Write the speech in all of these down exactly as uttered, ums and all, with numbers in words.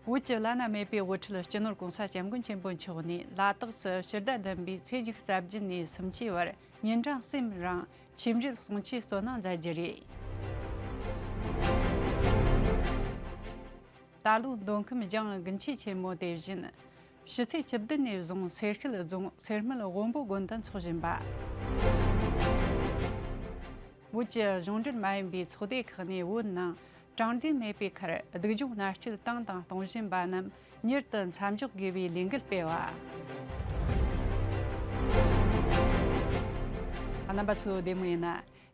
བོད་ཀྱི་བླ་ན་མེད་པའི་དབུ་ཁྲིད་སྤྱི་ནོར་གོང་ས་སྐྱབས་མགོན་ཆེན་པོ་མཆོག་ནས་ལ་དྭགས་སུ་ཕྱི་ཟླ་བདུན་པའི་ཚེས་ཉི་ཤུ་རྩ་བརྒྱད་ནས་སུམ་ཅུའི་བར་ཉིན་གྲངས་གསུམ་རིང་ཆིབས་འགྲུལ་གསུང་ཆོས་སྩོལ་གནང་མཛད་རྒྱུ་རེད། ད་ལོའི་མདོ་ཁམས་ལྗང་དགུན་ཆོས་ཆེན་མོ་དེ་བཞིན་ཕྱི་ཚེས་བཅུ་བདུན་ནས་བཟུང་སེར་ཤུལ་རྫོང་སེར་སྨད་དབོན་པོ་དགོན་དུ་འཚོགས་བཞིན་པ། བོད་ཀྱི་གཞུང་འབྲེལ་མ་ཡིན་པའི་ཚོགས་སྡེ་ཁག་ནས་བོད་ནང་དྲང་བདེན་མེད་པའི་ཁར་སྡུག་སྦྱོང་མནར་གཅོད་བཏང་དང་གཏོང་བཞིན་པ་རྣམས་མྱུར་དུ་མཚམས་འཇོག་དགོས་པའི་ལས་འགུལ་སྤེལ་བ། རྣམ་པ་ཚོ་བདེ་མོ་ཡིན་ན།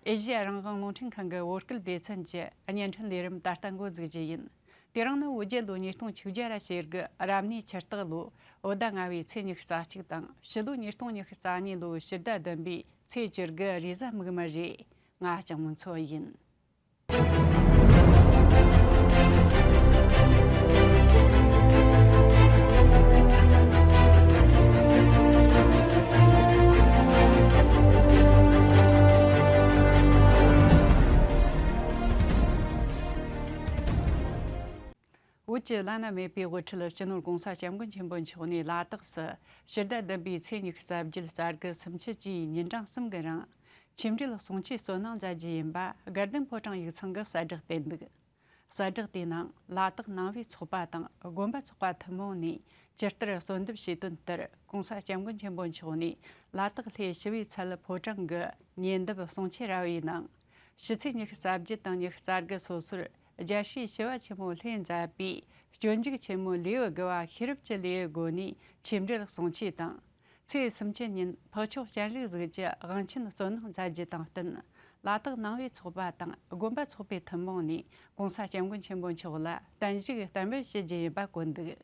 ཨེ་ཤེ་ཡ་རང་དབང་རླུང་འཕྲིན་ཁང་གི་བོད་སྐད་སྡེ་ཚན་གྱི་བརྙན་འཕྲིན་ལས་རིམ་ད་ལྟ་འགོ་འཛུགས་རྒྱུ་ཡིན། དེ་རིང་ནི་བོད་རྒྱལ་ལོ་ཉིས་སྟོང་བཅོ་བརྒྱད་ར་བྱེད་དགུ་རབ་གནས་ཆུ་སྟག་ལོ་བོད་ཟླ་ལྔ་བའི་ཚེས་ཉི་ཤུ་རྩ་གཅིག་དང་ཕྱི་ལོ་ཉིས་སྟོང་ཉི་ཤུ་རྩ་གཉིས་ལོའི་ཕྱི་ཟླ་བདུན་པའི་ཚེས་བཅུ་དགུ་རེས་གཟའ་མིག་དམར་རེད། ང་ལྕང་མོ་མཚོ་ཡིན། བོད་ཀྱི་བླ་ན་མེད་པའི་དབུ་ཁྲིད་སྤྱི་ནོར་གོང་ས་སྐྱབས་མགོན་ཆེན་པོ་མཆོག་ནས་ལ་དྭགས་སུ་ཕྱི་ཟླ་བདུན་པའི་ཚེས་ཉི་ཤུ་རྩ་བརྒྱད་གསར་དགུ་སུམ་ཅུ་བཅུའི་ཉིན་གྲངས་གསུམ་གྱི་རིང་ཆིབས་འགྲུལ་གསུང་ཆོས་སྩོལ་གནང་མཛད་རྒྱུ་ཡིན་པ་དགའ་ལྡན་ཕོ་བྲང་ཡིག་ཚང་གི་གསལ་བསྒྲགས་སྤེལ་འདུག། གསལ་བསྒྲགས་དེའི་ནང་ལ་དྭགས་ནང་པའི་ཚོགས་པ་དང་དགོན་པ་ཚོགས་པ་ཐུན་མོང་ནས་ཇི་ལྟར་གསོལ་འདེབས་ཞུས་དོན་ལྟར་གོང་ས་སྐྱབས་མགོན་ཆེན་པོ་མཆོག་ནས་ལ་དྭགས་ལྷོའི་ཞི་བའི་ཚལ་ཕོ་བྲང་གི་ཉེ་འདབས་གསུང་ཆོས་ར་བའི་ནང་ཕྱི་ཚེས་ཉི་ཤུ་རྩ་བརྒྱད་དང་ཉི་ཤུ་རྩ་དགུ་སོ་སོར་རྒྱལ་སྲས་ཞི་བ་ཆེན་མོ་ལྷས་མཛད་པའི་སྤྱོད་འཇུག་ཆེན་མོའི་ལེའུ་དགུ་བ་ཤེས་རབ་ཀྱི་ལེའུའི་སྒོ་ནས་ཆིབས་འགྲུལ་གསུང་ཆོས་དང་། ཚེས་སུམ་ཅུ་ཉིན་འཕགས་མཆོག་སྤྱན་རས་གཟིགས་ཀྱི་དབང་ཆེན་སྩོལ་གནང་མཛད་རྒྱུ་དང་བསྟུན། ལ་དྭགས་ནང་པའི་ཚོགས་པ་དང་དགོན་པ་ཚོགས་པའི་ཐུན་མོང་ནས་གོང་ས་སྐྱབས་མགོན་ཆེན་པོ་མཆོག་ལ་བརྟན་བཞུགས་བསྟར་འབུལ་ཞུ་རྒྱུ་ཡིན་པ་བཀོད་འདུག།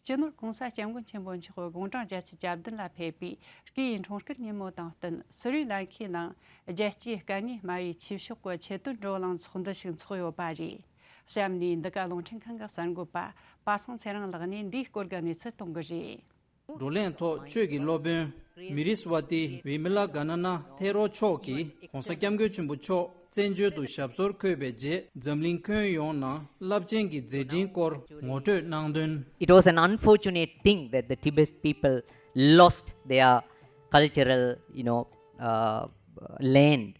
སྤྱི་ནོར་གོང་ས་སྐྱབས་མགོན་ཆེན་པོ་མཆོག་དགུང་གྲངས་བརྒྱད་ཅུ་གྱ་བདུན་ལ་ཕེབས་པའི་སྐུའི་འཁྲུངས་སྐར་ཉིན་མོ་དང་བསྟུན་སི་རི་ལང་ཁའི་ནང་རྒྱལ་སྤྱིའི་སྐད་གཉིས་སྨྲ་བའི་ཆོས་ཕྱོགས་ཀྱི་ཆེད་དོན་བགྲོ་གླེང་ཚོགས་འདུ་ཞིག་འཚོགས་ཡོད་པ་རེད། གཤམ་ནས་འདི་ག་རླུང་འཕྲིན་ཁང་གི་གསར་འགོད་པ་པ་སངས་ཚེ་རིང་ལགས་ནས་འདིའི་སྐོར་གྱི་གནས་ཚུལ་གཏོང་གི་རེད། བགྲོ་གླེང་ཐོག་ཆོས་ཀྱི་སློབ་དཔོན་མི་རི་སི་ཝ་ཏི་བི་མི་ལ་ག་ན་ན་ཐེ་རོ་མཆོག་གིས་གོང་ས་སྐྱབས་མགོན་ཆེན་པོ་མཆོག་བཙན་བྱོལ་དུ་ཞབས་སོར་འཁོད་པའི་རྗེས་འཛམ་གླིང་ཁྱོན་ཡོངས་ནང་རླབས་ཆེན་གྱི་མཛད་འཕྲིན་སྐོར་ངོ་སྤྲོད་གནང་དོན། It was an unfortunate thing that the Tibet people lost their cultural, you know, uh, land.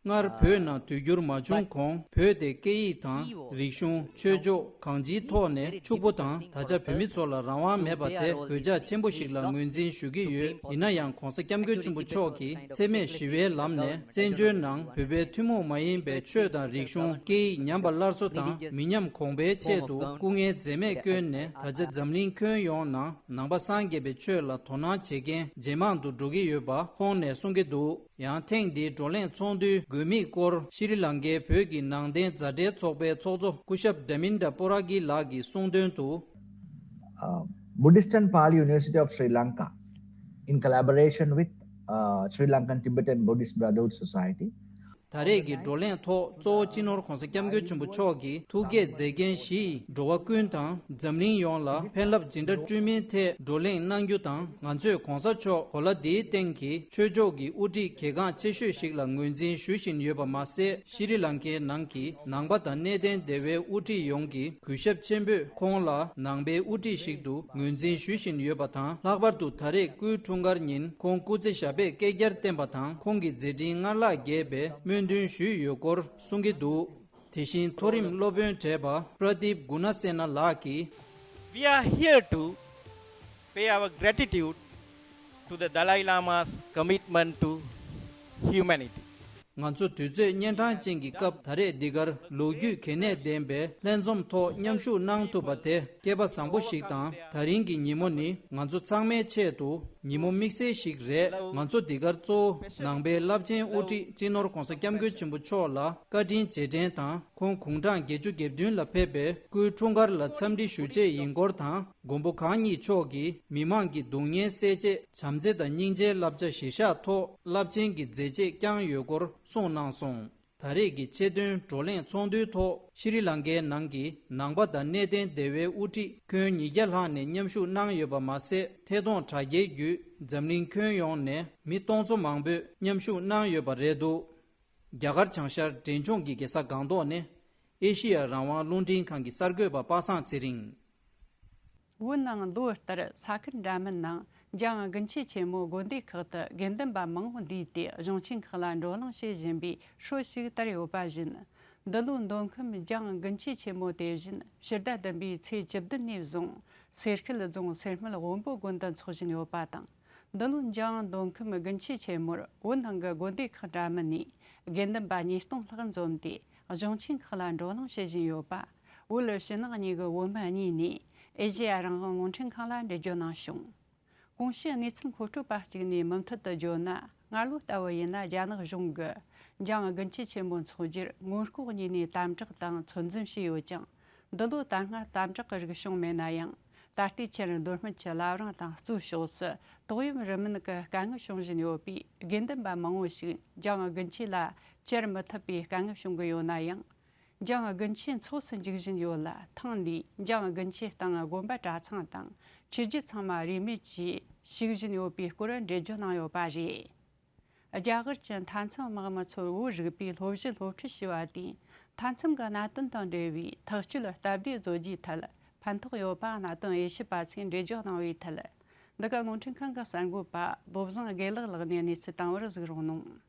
སྔར་བོད་ནང་དུས་འགྱུར་མ་བྱུང་གོང་བོད་དེ་སྐད་ཡིག་དང་རིག་གཞུང་ཆོས་ཕྱོགས་གང་ཅིའི་ཐོག་ནས་ཕྱུག་པོ་དང་ད་ཆ་བོད་མི་ཚོ་ལ་རང་དབང་མེད་པ་དེ་གོད་ཆག་ཆེན་པོ་ཞིག་ལ་ངོས་འཛིན་ཞུ་གི་ཡོད། ཡིན་ན་ཡང་གོང་ས་སྐྱབས་མགོན་ཆེན་པོ་མཆོག་གིས་འཚེ་མེད་ཞི་བའི་ལམ་ནས་བཙན་བྱོལ་ནང་བོད་པའི་ཐུན་མོང་མ་ཡིན་པའི་ཆོས་དང་རིག་གཞུང་སྐད་ཡིག་ཉམས་པ་སླར་གསོ་དང་མི་ཉམས་གོང་འཕེལ་ཆེད་དུ་སྐུ་ངལ་འཛེམས་མེད་བསྐྱོན་ནས་ད་ཆ་འཛམ་གླིང་ཁྱོན་ཡོངས་ནང་ནང་པ་སངས་རྒྱས་པའི་ཆོས་ལ་དོ་སྣང་བྱེད་མཁན་ཇེ་མང་དུ་འགྲོ་གི་ཡོད་པ་ཁོང་ནས་གསུང་གི་འདུག། ཡང་ཐེངས་འདིའི་བགྲོ་གླེང་ཚོགས་འདུའི་དགོས་དམིགས་སྐོར་ཤྲི་ལང་ཀའི་བོད་ཀྱི་ནང་བསྟན་མཛའ་འབྲེལ་ཚོགས་པའི་ཚོགས་གཙོ་སྐུ་ཞབས་དྲ་མིན་དྲ་པོ་ར་གི་ལགས་ཀྱིས་གསུངས་དོན་དུ། Uh, Buddhist and Pali University of Sri Lanka, in collaboration with uh, Sri Lankan Tibetan Buddhist Brotherhood Society, ད་རེས་ཀྱི་བགྲོ་གླེང་ཐོག་གཙོ་བོ་སྤྱི་ནོར་༸གོང་ས་༸སྐྱབས་མགོན་ཆེན་པོ་མཆོག་གིས་ཐུགས་བསྐྱེད་མཛད་འགན་བཞི་ཡིས་འགྲོ་བ་ཀུན་དང་འཛམ་གླིང་ཡོངས་ལ་ཕན་རླབས་ཇི་འདྲ་བསྐྲུན་མིན་ཐད་བགྲོ་གླེང་གནང་རྒྱུ་དང་། ང་ཚོས་༸གོང་ས་མཆོག་གོ་ལ་འདིའི་སྟེང་གི་ཆོས་ཕྱོགས་ཀྱི་དབུ་ཁྲིད་གལ་འགངས་ཆེ་ཤོས་ཤིག་ལ་ངོས་འཛིན་ཞུ་བཞིན་ཡོད་པ་མ་ཟད། ཤྲི་ལང་ཀའི་ནང་གི་ནང་པ་དང་གནས་བརྟན་སྡེ་བའི་དབུ་ཁྲིད་ཡོངས་ཀྱིས་གུས་ཞབས་ཆེན་པོས་ཁོང་ལ་ནང་པའི་དབུ་ཁྲིད་ཞིག་ཏུ་ངོས་འཛིན་ཞུ་བཞིན་ཡོད་པ་དང་། ལྷག་པར་དུ་ད་རེས་སྐུའི་འཁྲུངས་སྐར་ཉིན་ཁོང་སྐུ་ཚེ་ཞབས་པད་བསྐལ་བརྒྱར་བརྟན་པ་དང་། ཁོང་གི་མཛད་འཕྲིན་སྔར་ལྷག་རྒྱས་པའི་སྨོན་འདུན་ཞུས་ཡོད་སྐོར་གསུང་གི་འདུག། དེ་བཞིན་མཐོ་རིམ་སློབ་དཔོན་གྲས་པ་པྲ་དིབ་གུ་ན་སེ་ན་ལགས་ཀྱིས། We are here to pay our gratitude to the Dalai Lama's commitment to humanity. ང་ཚོ་དུས་ཚོད་གཉན་འཕྲང་ཅན་གྱི་སྐབས་ད་རེས་འདི་གར་ལོ་རྒྱུས་གལ་གནད་ལྡན་པའི་ལྷན་འཛོམས་ཐོག་མཉམ་ཞུགས་གནང་ཐུབ་པ་དེ་སྐལ་པ་བཟང་པོ་ཞིག་དང་། ད་རིང་གི་ཉིན་མོ་ནི་ང་ཚོ་ཚང་མའི་ཆེད་དུ་ཉིན་མོ་དམིགས་བསལ་ཞིག་རེད། ང་ཚོ་འདི་གར་གཙོ་བོ་ནང་པའི་རླབས་ཆེན་དབུ་ཁྲིད་སྤྱི་ནོར་༸གོང་ས་༸སྐྱབས་མགོན་ཆེན་པོ་མཆོག་ལ་བཀའ་དྲིན་རྗེས་དྲན་དང་། ཁོང་དགུང་གྲངས་བརྒྱད་ཅུ་གྱ་བདུན་ལ་ཕེབས་པའི་སྐུའི་འཁྲུངས་སྐར་ལ་འཚམས་འདྲི་ཞུ་ཆེད་ཡིན་སྐོར་དང་། མགོན་པོ་གང་ཉིད་མཆོག་གིས་མི་མང་གི་སྡུག་བསྔལ་སེལ་ཆེད་བྱམས་བརྩེ་དང་སྙིང་རྗེའི་བསླབ་བྱ་གཞིར་བཞག་ཐོག་རླབས་ཆེན་གྱི་མཛད་རྗེས་བསྐྱངས་ཡོད་སྐོར་གསུངས་གནང་སོང་། ད་རེས་ཀྱི་ཆེད་དོན་བགྲོ་གླེང་ཚོགས་འདུའི་ཐོག་ཤྲི་ལང་ཀའི་ནང་གི་ནང་པ་དང་གནས་བརྟན་སྡེ་བའི་དབུ་ཁྲིད་ཁྱོན་ཉིས་བརྒྱ་ལྷག་ནས་མཉམ་ཞུགས་གནང་ཡོད་པ་མ་ཟད། ཐད་གཏོང་དྲ་རྒྱའི་བརྒྱུད་འཛམ་གླིང་ཁྱོན་ཡོངས་ནས་མི་སྟོང་ཚོ་མང་པོས་མཉམ་ཞུགས་གནང་ཡོད་པ་རེད་འདུག། རྒྱ་གར་བྱང་ཤར་འབྲས་ལྗོངས་ཀྱི་རྒྱལ་ས་སྒང་ཏོག་ནས་ཨེ་ཤི་ཡ་རང་དབང་རླུང་འཕྲིན་ཁང་གི་གསར་འགོད་པ་པ་སངས་ཚེ་རིང་། བོད་ནང་ལོ་ལྟར་ས་ཁུལ་འདྲ་མིན་ནང་འཇང་དགུན་ཆོས་ཆེན་མོ་དགོན་སྡེ་ཁག་ཏུ་དགེ་འདུན་པ་མང་བོ་འདུས་ཏེ་གཞུང་ཆེན་ཁག་ལ་འགྲོ་གླེང་བྱེད་བཞིན་པའི་སྲོལ་ཞིག་དར་ཡོད་པ་བཞིན། འདི་ལོའི་མདོ་ཁམས་འཇང་དགུན་ཆོས་ཆེན་མོ་དེ་བཞིན་ཕྱི་ཟླ་བདུན་པའི་ཚེས་བཅུ་བདུན་ནས་བཟུང་སེར་ཤུལ་རྫོང་སེར་སྨད་དབོན་པོ་དགོན་དུ་འཚོགས་བཞིན་ཡོད་པ་དང་། འདི་ལོའི་འཇང་མདོ་ཁམས་དགུན་ཆོས་ཆེན་མོར་བོད་ནང་གི་དགོན་སྡེ་ཁག་འདྲ་མིན་ནས་དགེ་འདུན་པ་ཉིས་སྟོང་ལྷག་འཛོམས་ཏེ་གཞུང་ཆེན་ཁག་ལ་འགྲོ་གླེང་བྱེད་བཞིན་ཡོད་པ། བོད་ཕྱི་ནང་གཉིས་ཀྱི་བོད་མི་གཉིས་ནས་ཨེ་ཤེ་ཡ་རང་དབང་རླུང་འཕྲིན་ཁང་ལ་འགྲེལ་བརྗོད་གནང་བྱུང་། གོང་ཞུས་གནས་ཚུལ་མཁོ་སྤྲོད་པ་གཅིག་ནས་མུ་མཐུད་དུ་བརྗོད་ན། སྔ་ལོ་ལྟ་བུ་ཡིན་ན་རྒྱ་ནག་གཞུང་གིས་འཇང་དགུན་ཆོས་ཆེན་མོ་འཚོགས་རྒྱུར་སྔོན་འགོག་གཉིས་ནས་དམ་དྲག་དང་ཚོད་འཛིན་བྱས་ཡོད་ཀྱང་། འདི་ལོ་ད་སྔ་དམ་དྲག་གི་རིགས་བྱུང་མེད་ན་ཡང་། ད་ལྟའི་ཆར་མདོ་སྨད་ཀྱི་བླ་བྲང་དང་གཙོས་ཕྱོགས་སུ་ཏོག་དབྱིབས་རིམས་ནད་ཀྱི་དཀའ་ངལ་བྱུང་བཞིན་ཡོད་པས། དགེ་འདུན་པ་མང་བོ་ཞིག་འཇང་དགུན་ཆོས་ལ་བཅར་མི་ཐུབ་པའི་དཀའ་ངལ་བྱུང་གི་ཡོད་ན་ཡང་། འཇང་དགུན་ཆོས་འཚོགས་སུ་འཇུག་བཞིན་ཡོད་ལ། ཐེངས་འདིའི་འཇང་དགུན་ཆོས་སྟེང་དགོན་པ་གྲྭ་ཚང་དང་ཆོས་བརྒྱུད་ཚང་མ་རིས་མེད་ཀྱིས་བཤིག་བཞིན་ཡོད་པའི་སྐོར་འགྲེལ་བརྗོད་གནང་ཡོད་པ་རེད། རྒྱ་གར་གྱི་མཐའ་མཚམས་དམག་མི་ཚོར་བོད་རིག་པའི་སློབ་གཞི་སློབ་ཁྲིད་བྱས་པ་དེས་མཐའ་མཚམས་ཀྱི་གནད་དོན་དང་འབྲེལ་བའི་ཐག་གཅོད་སྟབས་བདེ་བཟོ་རྒྱུའི་ཐད་ཕན་ཐོགས་ཡོད་པ་གནད་དོན་དབྱེ་ཞིབ་པ་ཚོས་འགྲེལ་བརྗོད་གནང་བའི་ཐད། འདི་ག་རླུང་འཕྲིན་ཁང་གི་གསར་འགོད་པ་བློ་བཟང་དགེ་ལགས་ལགས་ནས་གནས་ཚུལ་བཏང་བར་གཟིགས་རོགས་གནང་།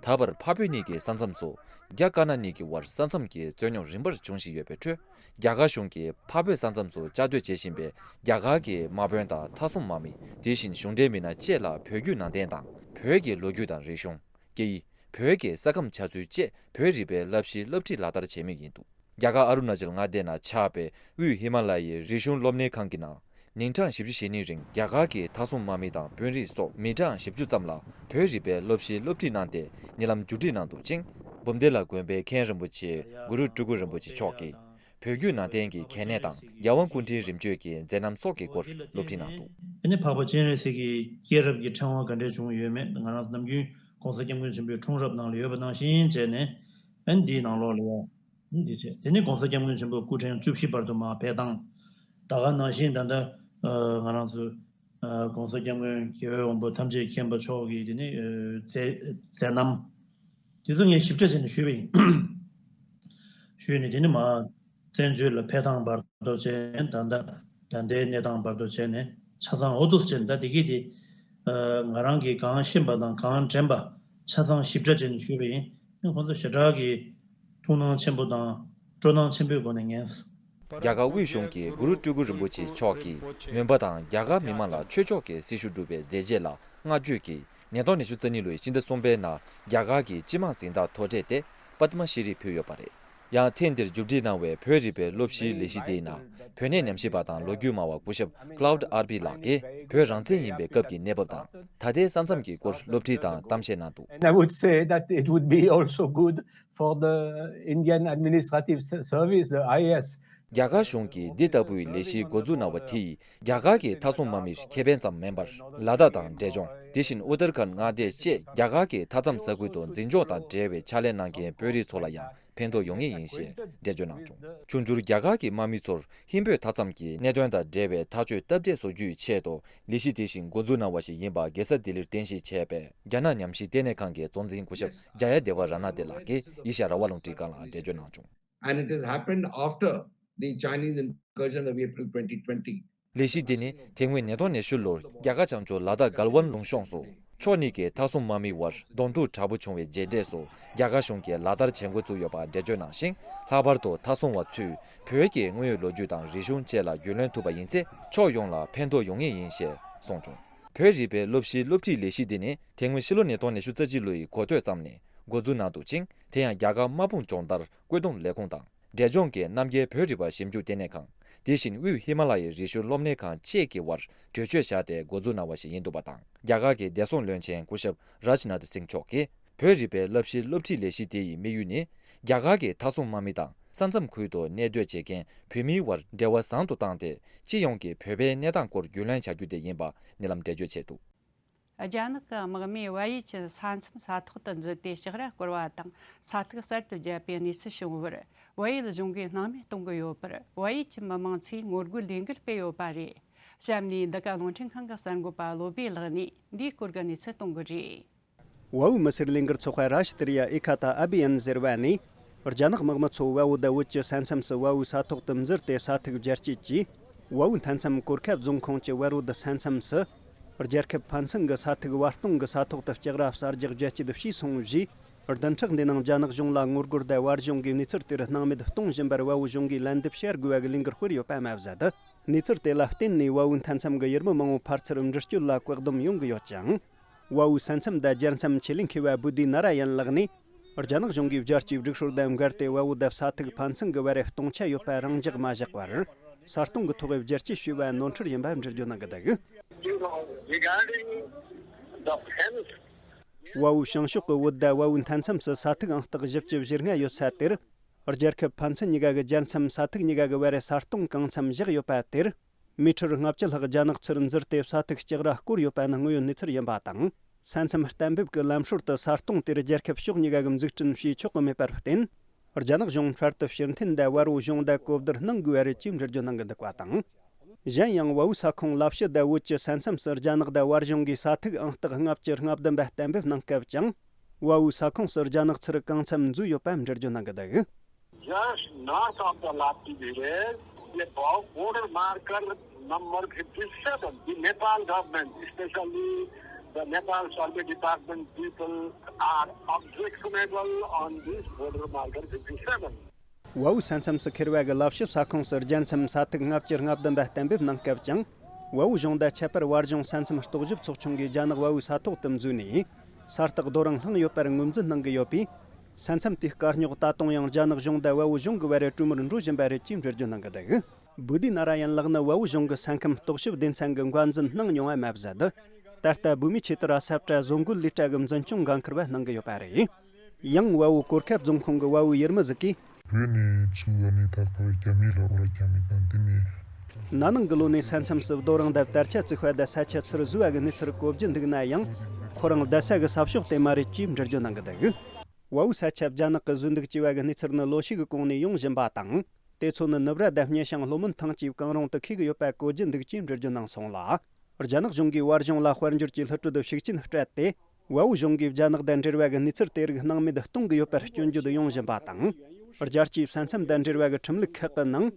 ད་བར་འཕགས་བོད་གཉིས་ཀྱི་ས་མཚམས་སུ་རྒྱ་དཀར་ནག་གཉིས་ཀྱི་དབར་ས་མཚམས་ཀྱི་རྩོད་རྙོག་རིམ་པར་འབྱུང་བཞིན་ཡོད་པའི་ཁྲོད། རྒྱ་གར་གཞུང་གིས་འཕགས་བོད་ས་མཚམས་སུ་བཅའ་སྡོད་བྱེད་བཞིན་པའི་རྒྱ་གར་གྱི་དམག་དཔོན་དང་མཐའ་སྲུང་དམག་མི། དེ་བཞིན་གཞུང་འབྲེལ་མི་སྣ་བཅས་ལ་བོད་བརྒྱུད་ནང་བསྟན་དང་བོད་ཀྱི་ལོ་རྒྱུས་དང་རིག་གཞུང་། སྐད་ཡིག་བོད་ཀྱི་ས་ཁམས་ཆགས་ཚུལ་བཅས་བོད་རིག་པའི་བསླབ་གཞིའི་སློབ་ཁྲིད་ལག་བསྟར་བྱེད་མུས་ཡིན་འདུག་རྒྱ་གར་ཨ་རུ་ན་ཅལ་མངའ་སྡེ་ན་ཆགས་པའི་དབུས་ཧི་མ་ལ་ཡའི་རིག་གཞུང་སློབ་གཉེར་ཁང་གི་ནང་། ཉིན་གྲངས་བཞི་བཅུ་ཞེ་གཉིས་རིང་རྒྱ་གར་གྱི་མཐའ་སྲུང་དམག་མི་དང་དཔོན་རིགས་སོགས་མི་གྲངས་བཞི་བཅུ་ཙམ་ལ་བོད་རིག་པའི་སློབ་གཞིའི་སློབ་ཁྲིད་གནང་སྟེ་ཉེ་ལམ་མཇུག་སྒྲིལ་གནང་འདུག་ཅིང་། འབུམ་སྡེ་ལ་དགོན་པའི་མཁན་རིན་པོ་ཆེ་གུ་རུ་སྤྲུལ་སྐུ་རིན་པོ་ཆེ་མཆོག་གིས་བོད་བརྒྱུད་ནང་བསྟན་གྱི་གལ་གནད་དང་རྒྱལ་དབང་སྐུ་ཕྲེང་རིམ་བྱོན་གྱི་མཛད་རྣམ་སོགས་ཀྱི་སྐོར་སློབ་ཁྲིད་གནང་འདུག་ཨ་ནི་འཕགས་པ་སྤྱན་རས་གཟིགས་ཀྱི་སྐྱེས་རབས་ཀྱི་ཕྲེང་བ་ག་འདྲས་བྱུང་ཡོད་མེད། ང་རང་ནམ་རྒྱུན་༸གོང་ས་༸སྐྱབས་མགོན་ཆེན་པོའི་འཁྲུངས་རབས་ནང་ལ་ཡོད་པ་ནང་བཞིན་བྱས་ནས། ཨ་ནི་འདིའི་ནང་ལོགས་ལ་ཡང་འདི་བྱས། དེ་ནས་༸གོང་ས་༸སྐྱབས་མགོན་ཆེན་པོ་སྐུ་ཕྲེང་བཅུ་བཞི་བར་དུ་མར་ཕེབས་སྟངས། ད་ག་ནང་བཞིན་ད་ལྟ་ཨ་ང་རང་ཚོ་ཨ་༸གོང་ས་༸སྐྱབས་མགོན་རྒྱལ་བའི་དབང་པོ་ཐམས་ཅད་མཁྱེན་པ་མཆོག་གི་དེ་ནས་ཨ་མཛད་མཛད་རྣམ་དེ་ཚོ་ངས་ཞིབ་ཕྲ་བྱས་ནས་ཞུས་པ་ཡིན། ཞུས་ནས་དེ་ནས་མར་བཙན་བྱོལ་ལ་ཕེབས་སྟངས་བར་དུ་བྱས། ད་ལྟ་ད་ལྟའི་གནས་སྟངས་བར་དུ་བྱས་ནས་ཆ་ཚང་འོ་འདུག་བྱས་ནས། ད་དེ་གི་དེ་ཨ་ང་རང་གིས་གང་ཤེས་པ་དང་གང་དྲན་པ་ཆ་ཚང་ཞིབ་ཕྲ་བྱས་ནས་ཞུས་པ་ཡིན། ཁོང་ཚོ་ཞེ་དྲག་གི་ཐུགས་སྣང་ཆེན་པོ་དང་སྤྲོ་སྣང་ཆེན་པོའི་སྒོ་ནས་ཉན་སོང་། རྒྱ་གར་དབུས་གཞུང་གིས་གུ་རུ་སྤྲུལ་སྐུ་རིན་པོ་ཆེ་མཆོག་གིས་མོན་པ་དང་རྒྱ་གར་མི་མང་ལ་ཆོས་ཕྱོགས་ཀྱི་སྲི་ཞུ་བསྒྲུབས་པའི་མཛད་རྗེས་ལ་བསྔགས་བརྗོད་ཀྱིས་ཉིས་སྟོང་ཉི་ཤུ་རྩ་གཉིས་ལོའི་ཕྱི་ཟླ་གསུམ་པའི་ནང་རྒྱ་གར་གྱི་སྤྱི་དམངས་གཟེངས་རྟགས་མཐོ་གྲས་ཏེ་པདྨ་ཤྲི་ཕུལ་ཡོད་པ་རེད། ཡང་ཐེངས་འདིར་མཇུག་སྒྲིལ་གནང་བའི་བོད་རིག་པའི་སློབ་གཞིའི་ལས་གཞི་དེའི་ནང་བོད་གནས་ཉམས་ཞིབ་པ་དང་ལོ་རྒྱུས་སྨྲ་བ་སྐུ་ཞབས་Cloud R P ལགས་ཀྱིས་བོད་རང་བཙན་ཡིན་པའི་སྐབས་ཀྱི་གནས་བབ་དང་ད་ལྟའི་ས་མཚམས་ཀྱི་སྐོར་སློབ་ཁྲིད་དང་གཏམ་བཤད་གནང་འདུག And I would say that it would be also good for the Indian Administrative Se- Service, the I A S. རྒྱ་གར་གཞུང་གིས་འདི་ལྟ་བུའི་ལས་གཞི་འགོ་འཛུགས་གནང་བ་དེས་རྒྱ་གར་གྱི་མཐའ་སྲུང་དམག་མིར་ཁེ་ཕན་ཙམ་མིན་པར་ལ་དྭགས་དང་འབྲས་ལྗོངས། དེ་བཞིན་ཨུ་ཏར་ཁཱན་མངའ་སྡེ་བཅས་རྒྱ་གར་གྱི་མཐའ་མཚམས་ས་ཁུལ་དུ་འཛིན་སྐྱོང་དང་འབྲེལ་བའི་ཕྱག་ལས་གནང་མཁན་བོད་རིགས་ཚོ་ལ་ཡང་ཕན་ཐོགས་ཡོང་ངེས་ཡིན་ཞེས་འགྲེལ་བརྗོད་གནང་བྱུང་། ཆུང་འགྱུར་རྒྱ་གར་གྱི་དམག་མི་ཚོར་ཧིན་བོད་མཐའ་མཚམས་ཀྱི་གནད་དོན་དང་འབྲེལ་བའི་ཐག་གཅོད་སྟབས་བདེ་བཟོ་རྒྱུའི་ཆེད་དུ་ལས་གཞི་དེ་བཞིན་འགོ་འཛུགས་གནང་བ་ཞིག་ཡིན་པ་རྒྱལ་ས་ལྡི་ལིར་རྟེན་གཞི་བྱས་པའི་རྒྱ་ནག་ཉམས་ཞིབ་ལྟེ་གནས་ཁང་གི་གཙོ་འཛིན་སྐུ་ཞབས་ཇ་ཡ་དེ་ཝ་ར་ན་ཏེ་ལགས་ཀྱིས་ཨེ་ཤ་ཡ་རང་དབང་རླུང་འཕྲིན་ཁང་ལ་འགྲེལ་བརྗོད་གནང་བྱུང་། And it has happened after the Chinese incursion of April twenty twenty. ལས་གཞི་འདི་ནི་དེ་སྔོན་ཉིས་སྟོང་ཉི་ཤུ་ལོར་རྒྱ་གར་བྱང་ཕྱོགས་ལ་དྭགས་གལ་ཝན་ལུང་གཤོངས་སུ་ཕྱོགས་གཉིས་ཀྱི་མཐའ་སྲུང་དམག་མི་དབར་གདོང་ཐུག་དྲག་པོ་བྱུང་བའི་རྗེས་འབྲས་སུ་རྒྱ་གར་གཞུང་གིས་ལག་བསྟར་བྱེད་འགོ་བཙུགས་ཡོད་པ་འགྲེལ་བརྗོད་གནང་ཞིང་། ལྷག་པར་དུ་མཐའ་སྲུང་བ་ཚོས་བོད་ཀྱི་དངོས་ཡོད་ལོ་རྒྱུས་དང་རིག་གཞུང་བཅས་ལ་རྒྱུས་ལོན་ཐུབ་པ་ཡིན་ཚེ་ཕྱོགས་ཡོངས་ལ་ཕན་ཐོགས་ཡོང་ངེས་ཡིན་ཞེས་གསུངས་བྱུང་། བོད་རིག་པའི་སློབ་གཞིའི་སློབ་ཁྲིད་ལས་གཞི་འདི་ནི་དེ་སྔོན་ཕྱི་ལོ་ཉིས་སྟོང་ཉི་ཤུ་རྩ་གཅིག་ལོའི་འགོ་སྟོད་ཙམ་ནས་འགོ་འཛུགས་གནང་འདུག་ཅིང་། དེ་ཡང་རྒྱ་གར་དམག་དཔུང་སྦྱོང་བརྡར་བཀོད་འདོམས་ལས་ཁུངས་དང་། འབྲས་ལྗོངས་ཀྱི་རྣམ་རྒྱལ་བོད་རིག་པ་ཞིབ་འཇུག་ལྟེ་གནས་ཁང་། དེ་བཞིན་དབུས་ཧི་མ་ལ་ཡའི་རི་ཤུལ་སློབ་གཉེར་ཁང་བཅས་ཀྱི་དབར་གྲོས་ཆོད་བཞག་སྟེ་འགོ་འཛུགས་གནང་བ་ཞིག་ཡིན་འདུག་པ་དང་། རྒྱ་གར་གྱི་བདེ་སྲུང་བློན་ཆེན་སྐུ་ཞབས་རཱཇ་ནཱཐ་སིང་མཆོག་གིས། བོད་རིག་པའི་བསླབ་གཞི་སློབ་ཁྲིད་ལས་གཞི་དེ་ཡི་དམིགས་ཡུལ་ནི། རྒྱ་གར་གྱི་མཐའ་སྲུང་དམག་མི་དང་ས་མཚམས་ཁུལ་དུ་གནས་སྡོད་བྱེད་མཁན་བོད་མིའི་དབར་འབྲེལ་བ་བཟང་དུ་བཏང་སྟེ། སྤྱི་ཡོངས་ཀྱི་བོད་པའི་གནས་སྟངས་སྐོར་རྒྱུས་ལོན་བྱ་རྒྱུ་དེ་ཡིན་པ་ཉེ་ལམ་འགྲེལ་བརྗོད་བྱས་འདུག་རྒྱ་ནག་གི་དམག་མིས་བལ་ཡུལ་གྱི་ས་མཚམས་ས་ཐོག་ཏུ་འཛུལ་ཏེ་ཞག་ར་བསྐོར་བ་དང་། ས་ཐིག་གསར་དུ་བརྒྱབ་པའི་གནས་ཚུལ་བྱུང་བར། བལ་ཡུལ་གཞུང་གིས་སྣང་མེད་གཏོང་གི་ཡོད་པར། བལ་ཡུལ་གྱི་མི་མང་ཚོས་ངོ་རྒོལ་ལས་འགུལ་སྤེལ་ཡོད་པ་རེད། གཤམ་ནས་འདི་ག་རླུང་འཕྲིན་ཁང་གི་གསར་འགོད་པ་བློ་བྷེ་ལགས་ནས་འདིའི་སྐོར་གྱི་གནས་ཚུལ་གཏོང་གི་རེད། ཝའུ་མི་སེར་ལས་འགུལ་ཚོགས་པ་རཱ་ཤི་ཏི་རི་ཡ་ཨེ་ཁ་ཏ་ཨ་བི་ཡན་ཟེར་བ་ནས། རྒྱ་ནག་དམག་མི་ཚོ་ཝའུ་ད་བོད་ཀྱི་ས་མཚམས་སུ་ཝའུ་ས་ཐོག་ཏུ་འཛུལ་ཏེ་ས་ཐིག་བརྒྱབ་རྗེས་ཀྱིས། བའུ་མཐའ་མཚམས་གོར་ཁ་རྫོང་ཁོངས་ཀྱི་ཝེ་རོ་ཌི་ས་མཚམས་སུ། རྒྱལ་ཁབ་ཕན་ཚུན་གྱི་ས་ཐིག་བར་སྟོང་གི་ས་ཐོག་ཏུ་ལྕགས་ར་གསར་རྒྱག་རྒྱལ་སྤྱི་དུ་ཕྱིས་སོང་བཞིས། བདུན་ཕྲག་འདིའི་ནང་རྒྱ་ནག་གཞུང་ལ་ངོ་རྒོལ་དང་བར་གཞུང་གིས་གནས་ཚུལ་དེར་སྣང་མེད་གཏོང་བཞིན་པར་བལ་བོ་གཞུང་གིས་ལན་འདེབས་བྱ་དགོས་པ་གི་ལས་འགུལ་སྤེལ་ཡོད་པ་མ་ཟད། གནས་ཚུལ་དེ་ལ་བརྟེན་ནས་བལ་བོའི་མཐའ་མཚམས་ཀྱི་ཡུལ་མི་མང་བོ་ཕར་ཚུར་འགྲུལ་སྐྱོད་ལ་བཀག་སྡོམ་ཡོང་གི་ཡོད་ཅིང་། བལ་བོའི་ས་མཚམས་དང་རྒྱལ་མཚམས་ཆེད་ལས་མཁས་པ་བུ་དི་ན་ར་ཡན་ལགས་ནས། རྒྱ་ནག་གཞུང་གིས་རྒྱལ་སྤྱིའི་སྒྲིག་སྲོལ་དང་འགལ་ཏེ་བལ་བོ་དང་ས་ཐིག་ཕན་ཚུན་གྱི་བར་སྟོང་ཆ་ཡོད་པ་རང་འཇགས་མ་བཞག་པར། ས་སྟོང་གི་ཐོག་རྒྱལ་སྤྱི་ཞེས་པ་ནོར་འཁྲུལ་ཡིན་པ་འགྲེལ་བརྗོད་གནང་གི་འདུག། You know, regarding the fence, བལ་བོའི་བྱང་ཕྱོགས་ཀྱི་བོད་དང་བལ་བོའི་མཐའ་མཚམས་སུ་ས་ཐིག་ཨང་རྟགས་བཞི་བཅུ་ཞེ་ལྔ་ཡོད་ས་དེར། རྒྱལ་ཁབ་ཕན་ཚུན་གཉིས་ཀ་གི་རྒྱལ་མཚམས་ས་ཐིག་གཉིས་ཀ་གི་བར་ས་སྟོང་གང་འཚམ་བཞག་ཡོད་པ་དེར། མི་ཊར་ལྔ་བཅུ་ལྷག་རྒྱ་ནག་ཚུར་འཛུལ་ཏེ་ས་ཐིག་ལྕགས་ར་བསྐོར་ཡོད་པ་ནི་དངོས་ཡོད་གནས་ཚུལ་ཡིན་པ་དང་། ས་མཚམས་གཏན་འབེབས་ཀྱི་ལམ་སྲོལ་དུ་ས་སྟོང་དེར་རྒྱལ་ཁབ་ཕྱོགས་གཉིས་ཀ་གི་འཛུགས་སྐྲུན་བྱས་ཆོག་གི་མེད་པར་བརྟེན། རྒྱ་ནག་གཞུང་འཕྲལ་དུ་ཕྱིར་འཐེན་དང་བལ་བོ་གཞུང་དང་གོ་བསྡུར་གནང་དགོས་པ་རེད་ཅེས་འགྲེལ་བརྗོད་གནང་གི་འདུག་པ་དང་། གཞན་ཡང་བལ་བོའི་ས་ཁོངས་ལ་ཕྱི་དང་བོད་ཀྱི་ས་མཚམས་སུ་རྒྱ་ནག་དང་བལ་གཞུང་གིས་ས་ཐིག་ཨང་རྟགས་ལྔ་བཅུ་ང་བདུན་པ་གཏན་འབེབས་གནང་སྐབས་ཀྱང་། བལ་བོའི་ས་ཁོངས་སུ་རྒྱ་ནག་ཚུར་གང་འཚམ་འཛུལ་ཡོད་པ་འགྲེལ་བརྗོད་གནང་གི་འདུག། Just north of the Lapti village, the bo- border marker number fifty-seven, the Nepal government, especially the Nepal Survey Department people, are objectionable on this border marker fifty-seven. བལ་བོའི་ས་མཚམས་སུ་ཁེར་བ་གི་ལ་ཕྱི་ས་ཁོངས་སུ་རྒྱལ་མཚམས་ས་ཐིག་ལྔ་བཅུ་ང་བདུན་པ་གཏན་འབེབས་གནང་སྐབས་ཀྱང་། བལ་བོ་གཞུང་དང་ཁྱད་པར་བར་གཞུང་ས་མཚམས་རྟོག་ཞིབ་ཚོགས་ཆུང་གིས་རྒྱ་ནག་བལ་བོའི་ས་ཐོག་ཏུ་འཛུལ་ནས། ས་རྟགས་རྡོ་རིང་བསླངས་ཡོད་པར་ངོས་འཛིན་གནང་གི་ཡོད་པས། ས་མཚམས་དེའི་དཀའ་རྙོག་ད་དུང་ཡང་རྒྱ་ནག་གཞུང་དང་བལ་བོ་གཞུང་གི་བར་གྲོས་མོལ་འགྲོ་བཞིན་པ་རེད་ཅེས་འགྲེལ་བརྗོད་གནང་གི་འདུག། བུ་དི་ན་ར་ཡན་ལགས་ནི་བལ་བོ་གཞུང་གི་ས་ཁམས་རྟོག་ཞིབ་སྡེ་ཚན་གྱི་འགོ་འཛིན་གནང་མྱོང་བ་མ་ཟད། ད་ལྟ་བོད་མིའི་ཆེད་དུ་ར་ས་བཀྲ་བཟོ་འགོད་ལས་གྲྭ་གི་འཛིན་སྐྱོང་འགན་འཁུར་བ་གནང་གི་ཡོད་པ་རེད། ཡང་བལ་བོ་གོར་ཁ་རྫོང་ཁོངས་ཀྱི་བལ་བོའི་ཡུལ་མི་ཟིག་གིས། བོད་ནས་ཚུར་ཨ་ནི་ད་ག་རྒྱ་མི་ལ་འོ་ར་རྒྱ་མི་དང་འདི་ནས། ན་ནིང་གི་ལོ་ནས་ས་མཚམས་སུ་རྡོ་རིང་དང་དར་ཆ་བཙུགས་པ་དང་ས་ཆ་ཚུར་བཟོས་པ་གི་གནས་ཚུལ་གོ་རྒྱུ་འདུག་ན་ཡང་། ཁོ་རང་བསྡད་ས་གི་ས་ཕྱོགས་དེ་མ་རེད་ཅེས་འགྲེལ་བརྗོད་གནང་གི་འདུག། བལ་བོའི་ས་ཆ་རྒྱ་ནག་གིས་བཟོས་འདུག་ཅེས་པ་གི་གནས་ཚུལ་ནི་ལོ་ཤས་ཀྱི་གོང་ནས་ཡོང་བཞིན་པ་དང་། དེ་ཚོ་ནི་ནུབ་ར་དང་སྙེ་ཤང་ལྷོ་མོན་ཐང་བཅས་གང་རུང་དུ་འཁེལ་གྱི་ཡོད་པ་གོ་རྒྱུ་འདུག་ཅེས་འགྲེལ་བརྗོད་གནང་སོང་ལ། རྒྱ་ནག་གཞུང་གིས་བར་གཞུང་ལ་དཔལ་འབྱོར་གྱི་ལྷུ་སྤྲོད་དུ་ཤུགས་རྐྱེན་སྤྲད་དེ། བལ་བོ་གཞུང་གིས་རྒྱ་ནག་དང་འབྲེལ་བ་གི་གནས་ཚུལ་དེ་རིགས་སྣང་མེད་གཏོང་གི་ཡོད་པར་སྐྱོན་བརྗོད་ཡོང་བཞིན་པ་དང་། རྒྱལ་སྤྱིའི་ས་མཚམས་དང་འབྲེལ་བ་གི་ཁྲིམས་ལུགས་ཁག་གི་ནང་།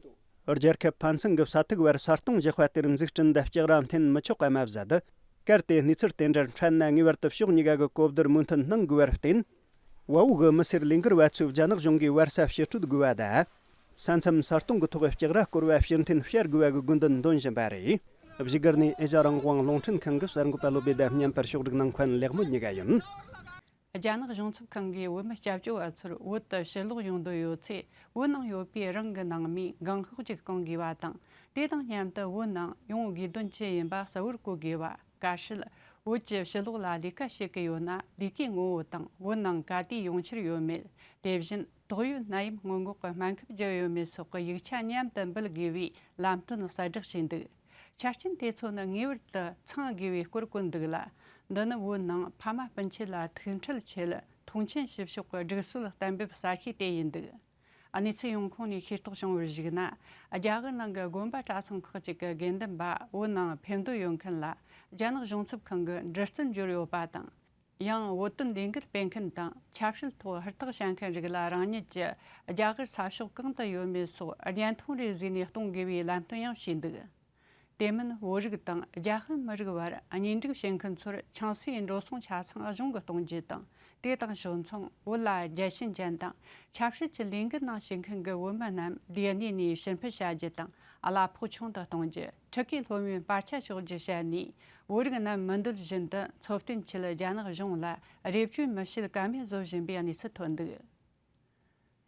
རྒྱལ་ཁབ་ཕན་ཚུན་གྱི་ས་ཐིག་བར་ས་སྟོང་བཞག་པ་དེར་འཛུགས་སྐྲུན་དང་ལྕགས་ར་འཐེན་མི་ཆོག་པ་མ་ཟད། གལ་ཏེ་གནས་ཚུལ་དེ་འདྲར་འཕྲད་ན་ངེས་པར་དུ་ཕྱོགས་གཉིས་ཀ་གི་གོ་བསྡུར་མོས་མཐུན་གནང་དགོས་པར་བརྟེན། བལ་བོ་གི་མི་སེར་ལས་འགུལ་བ་ཚོས་རྒྱ་ནག་གཞུང་གིས་བར་ས་ཕྱིར་སྤྲོད་དགོས་པ་དང་། ས་མཚམས་ས་སྟོང་གི་ཐོག་ལྕགས་ར་བསྐོར་བ་ཕྱིར་འཐེན་བྱ་དགོས་པ་གི་དགོས་འདུན་འདོན་བཞིན་པ་རེད། བཞུགས་སྒར་ནས་ཨེ་ཤ་རང་དབང་རླུང་འཕྲིན་ཁང་གི་གསར་འགོད་པ་བློ་བྷེ་དང་མཉམ་པར་ཕྱོགས་སྒྲིག་གནང་མཁན་ལེགས་མོ་གཉིས་ཀ་ཡིན། རྒྱ་ནག་གཞུང་ཚབ་ཁང་གིས་བོད་མི་སྐྱབས་བཅོལ་བ་ཚོར་བོད་དུ་ཕྱིར་ལོག་ཡོང་འདོད་ཡོད་ཚེ། བོད་ནང་ཡོད་པའི་རང་གི་ནང་མིའི་འགན་ཤོག་ཅིག་སྐོང་དགོས་པ་དང་། དེ་དང་མཉམ་དུ་བོད་ནང་ཡོང་དགོས་དོན་ཅི་ཡིན་པ་གསལ་བོར་གོ་དགོས་པ། ཀ་ཧྲིལ། བོད་ཀྱི་ཕྱི་ལོགས་ལ་ལས་ཀ་བྱེད་ཀྱི་ཡོད་ན། ལས་ཀའི་ངོ་བོ་དང་བོད་ནང་ག་དུས་ཡོང་འཆར་ཡོད་མེད། དེ་བཞིན་ཏོག་དབྱིབས་ནད་ཡམས་སྔོན་འགོག་གི་སྨན་ཁབ་བརྒྱབ་ཡོད་མེད་སོགས་ཀྱི་ཡིག་ཆ་མཉམ་དུ་འབུལ་དགོས་པའི་ལམ་སྟོན་གསལ་བསྒྲགས་བྱས་འདུག། ཆ་རྐྱེན་དེ་ཚོ་ནི་ངེས་པར་དུ་ཚང་དགོས་པའི་སྐོར་བཀོད་འདུག་ལ། འདི་ནི་བོད་ནང་ཕ་མ་སྤུན་མཆེད་ལ་ཐུགས་འཕྲད་ཆེད་མཐོང་ཆེན་ཞུ་ཕྱོགས་ཀྱི་སྒྲིག་སྲོལ་གཏན་འབེབས་གསལ་ཤོས་དེ་ཡིན་འདུག། གནས་ཚུལ་ཡོང་ཁུངས་ནས་ཤེས་རྟོགས་བྱུང་བར་གཞིགས་ན། རྒྱ་གར་ནང་གི་དགོན་པ་གྲྭ་ཚང་ཁག་ཅིག་གི་དགེ་འདུན་པ་བོད་ནང་ཕེབས་འདོད་ཡོད་མཁན་ལ། རྒྱ་ནག་གཞུང་ཚབ་ཁང་གིས་འདྲི་རྩད་འབྱོར་ཡོད་པ་དང་། ཡང་བོད་དོན་ལས་འགུལ་སྤེལ་མཁན་དང་ཆབ་སྲིད་ཐོག་ཧུར་ཐག་བྱ་མཁན་རིགས་ལ་རང་ཉིད་ཀྱིས་རྒྱ་གར་ས་ཕྱོགས་གང་དུ་ཡོད་མེད་སོགས་བརྙན་ཐུང་རེ་བཟོས་ནས་གཏོང་དགོས་པའི་ལམ་སྟོན་ཡང་བྱས་འདུག། དེ་མིན་བོད་རིགས་དང་རྒྱ་ཧན་མི་རིགས་བར་གཉེན་སྒྲིག་བྱེད་མཁན་ཚོར་ཆང་སའི་འགྲོ་སོང་ཆ་ཚང་གཞུང་གིས་གཏོང་རྒྱུ་དང་། དེ་དང་ཕྱོགས་མཚུངས་བོད་ལ་རྒྱལ་ཞེན་ཅན་དང་ཆབ་སྲིད་ཀྱི་ལས་འགུལ་ནང་ཞུགས་མཁན་གྱི་བོད་མི་རྣམས་ལས་གནས་ནས་ཕྱིར་འཕུད་བྱ་རྒྱུ་དང་གླ་ཕོགས་ཆུང་དུ་གཏོང་རྒྱུ། ཕྲུ་གུའི་སློབ་ཡོན་བར་ཆད་གཅོག་རྒྱུ་བྱས་ནས། བོད་རིགས་རྣམས་མི་འདོད་བཞིན་དུ་འཚོ་རྟེན་ཆེད་རྒྱ་ནག་གཞུང་ལ་རེ་བཅོལ་མི་བྱེད་ཀ་མེད་བཟོ་བཞིན་པའི་གནས་ཚུལ་ཐོན་འདུག།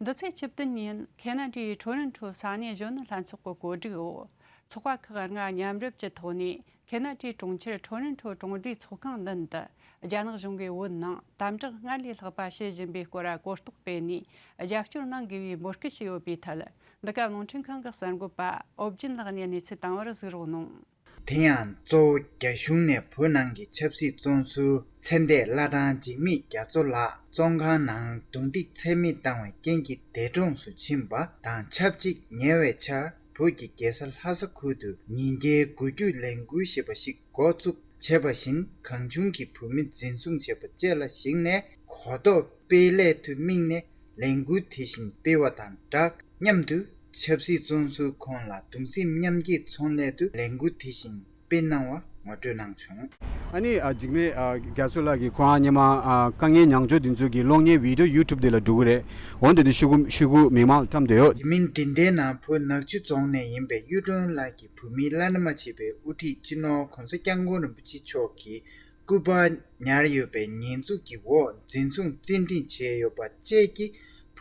འདི་ཚེས་བཅུ་བདུན་ཉིན་ཁེ་ན་ཌའི་ཊོ་རོན་ཊོ་ས་གནས་གཞོན་ནུ་ལྷན་ཚོགས་ཀྱི་གོ་སྒྲིག་འོག། ཚོགས་པ་ཁག་ལྔ་མཉམ་རུབ་ཀྱི་ཐོག་ནས་ཁེ་ན་ཌའི་གྲོང་ཁྱེར་ཊོ་རོན་ཊོ་གྲོང་སྡེའི་ཚོགས་ཁང་མདུན་དུ་རྒྱ་ནག་གཞུང་གིས་བོད་ནང་དམ་དྲག་སྔར་ལས་ལྷག་པ་བྱེད་བཞིན་པའི་སྐོར་གོ་རྟོགས་སྤེལ་ནས་རྒྱབ་སྐྱོར་གནང་དགོས་པའི་འབོད་སྐུལ་བྱས་ཡོད་པའི་ཐད། འདི་ག་རླུང་འཕྲིན་ཁང་གི་གསར་འགོད་པ་ཨོ་བརྒྱུད་ལགས་ནས་གནས་ཚུལ་དང་པོར་གཟིགས་རོགས་གནང་། དེ་ཡང་གཙོ་བོ་རྒྱ་གཞུང་ནས་བོད་ནང་གི་ཆབ་སྲིད་བཙོན་ཟུར་ཚེ་འདས་བླ་བྲང་འཇིགས་མེད་རྒྱ་མཚོ་ལགས་བཙོན་ཁང་ནང་རྡུང་རྡེག་ཚད་མེད་བཏང་བའི་རྐྱེན་གྱིས་འདས་གྲོངས་སུ་ཕྱིན་པ་དང་ཆབས་ཅིག་ཉེ་བའི་ཆར་བོད་ཀྱི་རྒྱལ་ས་ལྷ་ས་ཁུལ་དུ་ཉིན་བརྒྱའི་འགུལ་སྐྱོད་ལས་འགུལ་ཞེས་པ་ཞིག་འགོ་བཙུགས་བྱས་པ་བཞིན་གང་བྱུང་གིས་བོད་མི་འཛིན་བཟུང་བྱས་པ་བཅས་ལ་གཞིགས་ནས་གོ་རྟོགས་སྤེལ་སླད་དུ་དམིགས་ནས་ལས་འགུལ་དེ་བཞིན་སྤེལ་བ་དང་སྦྲགས་མཉམ་དུ་ ཆབ་སྲིད་བཙོན་ཟུར་ཁོང་ལ་གདུང་སེམས་མཉམ་སྐྱེད་ཚོགས་སླད་དུ་ལས་འགུལ་དེ་བཞིན་སྤེལ་གནང་བ་ངོ་སྤྲོད་གནང་བྱུང་། ཨ་ནི་ཨ་འཇིགས་མེད་ཨ་རྒྱ་མཚོ་ལགས་ཀྱིས་ཁོ་རང་སྔོན་མ་ཨ་དཀའ་ངལ་མྱངས་ཆོག་དེ་ཚོ་གི་གློག་བརྙན་བི་ཌིའོ་ཡུ་ཊུབ་དེ་ལ་འགྲོ་གི་རེད། འོན་ཏེ་དེ་ཤོག་གུ་ཤོག་གུ་མི་མང་ལ་བཀྲམ་བསྡད་ཡོད། དེ་མིན་དེ་འདྲའི་ནང་བོད་ནག་ཆུ་རྫོང་ནས་ཡིན་པའི་གཡུ་སྒྲོན་ལགས་ཀྱི་བུ་མོའི་བླ་ན་མ་མཆིས་པའི་དབུ་ཁྲིད་སྤྱི་ནོར་༸གོང་ས་༸སྐྱབས་མགོན་རིན་པོ་ཆེ་མཆོག་གིས་སྐུ་པར་ཉར་ཡོད་པའི་ཉེས་འཛུགས་ཀྱི་འོག་འཛིན་བཟུང་བཙན་ཁྲིད་བྱས་ཡོད་པ་བཅས་ཀྱིས་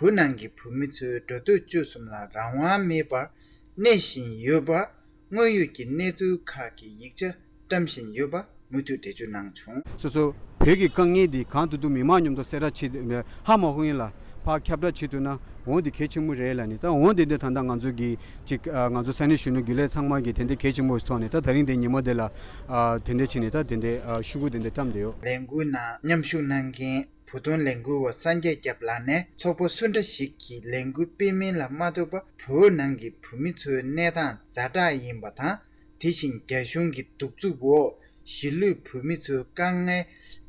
བོད་ནང་གི་བོད་མི་ཚོའི་འགྲོ་འདུག་སྤྱོད་གསུམ་ལ་རང་དབང་མེད་པར་གནས་བཞིན་ཡོད་པར་དངོས་ཡོད་ཀྱི་གནས་ཚུལ་ཁག་གི་ཡིག་ཆ་བཀྲམ་བཞིན་ཡོད་པ་མུ་མཐུད་འགྲེལ་བརྗོད་གནང་བྱུང་། སོ་སོ་བོད་ཀྱི་དཀའ་ངལ་འདི་གང་ཐུབ་ཐུབ་མི་མང་མཉམ་དུ་གསལ་བསྒྲགས་བྱེད་ཧ་མ་གོ་ཡིན་ལ་ཕར་ཁྱབ་བསྒྲགས་བྱེད་ཐུབ་ན་འོང་འདི་གལ་ཆེན་པོ་རེད་ལ་ནི། ད་འོང་འདི་འདི་ད་ལྟ་ང་ཚོ་གི་ཅིག་ང་ཚོ་ས་གནས་གཞོན་ནུ་རྒྱུན་ལས་ཚང་མ་གི་དེ་འདི་གལ་ཆེན་པོ་ཞིག་མཐོང་ནས། ད་ད་རིང་འདི་ཉིན་མོ་འདི་ལ་དེ་འདི་བྱས་ནས་ད་དེ་འདི་ཤོག་གུ་དེ་འདི་བཀྲམ་བསྡད་ཡོད། ལས་འགུལ་ནང་མཉམ་ཞུགས་གནང་མཁན་བོད་དོན་ལས་འགུལ་བ་སངས་རྒྱས་སྐྱབས་ལགས་ནས་ཚོགས་པ་སུ་འདྲ་ཞིག་གིས་ལས་འགུལ་སྤེལ་མིན་ལ་མ་ལྟོས་པར་བོད་ནང་གི་བོད་མི་ཚོའི་གནས་སྟངས་ཛ་དྲག་ཡིན་པ་དང་། དེ་བཞིན་རྒྱ་གཞུང་གི་གདུག་རྩུབ་འོག་གཞིས་ལུས་བོད་མི་ཚོའི་དཀའ་ངལ་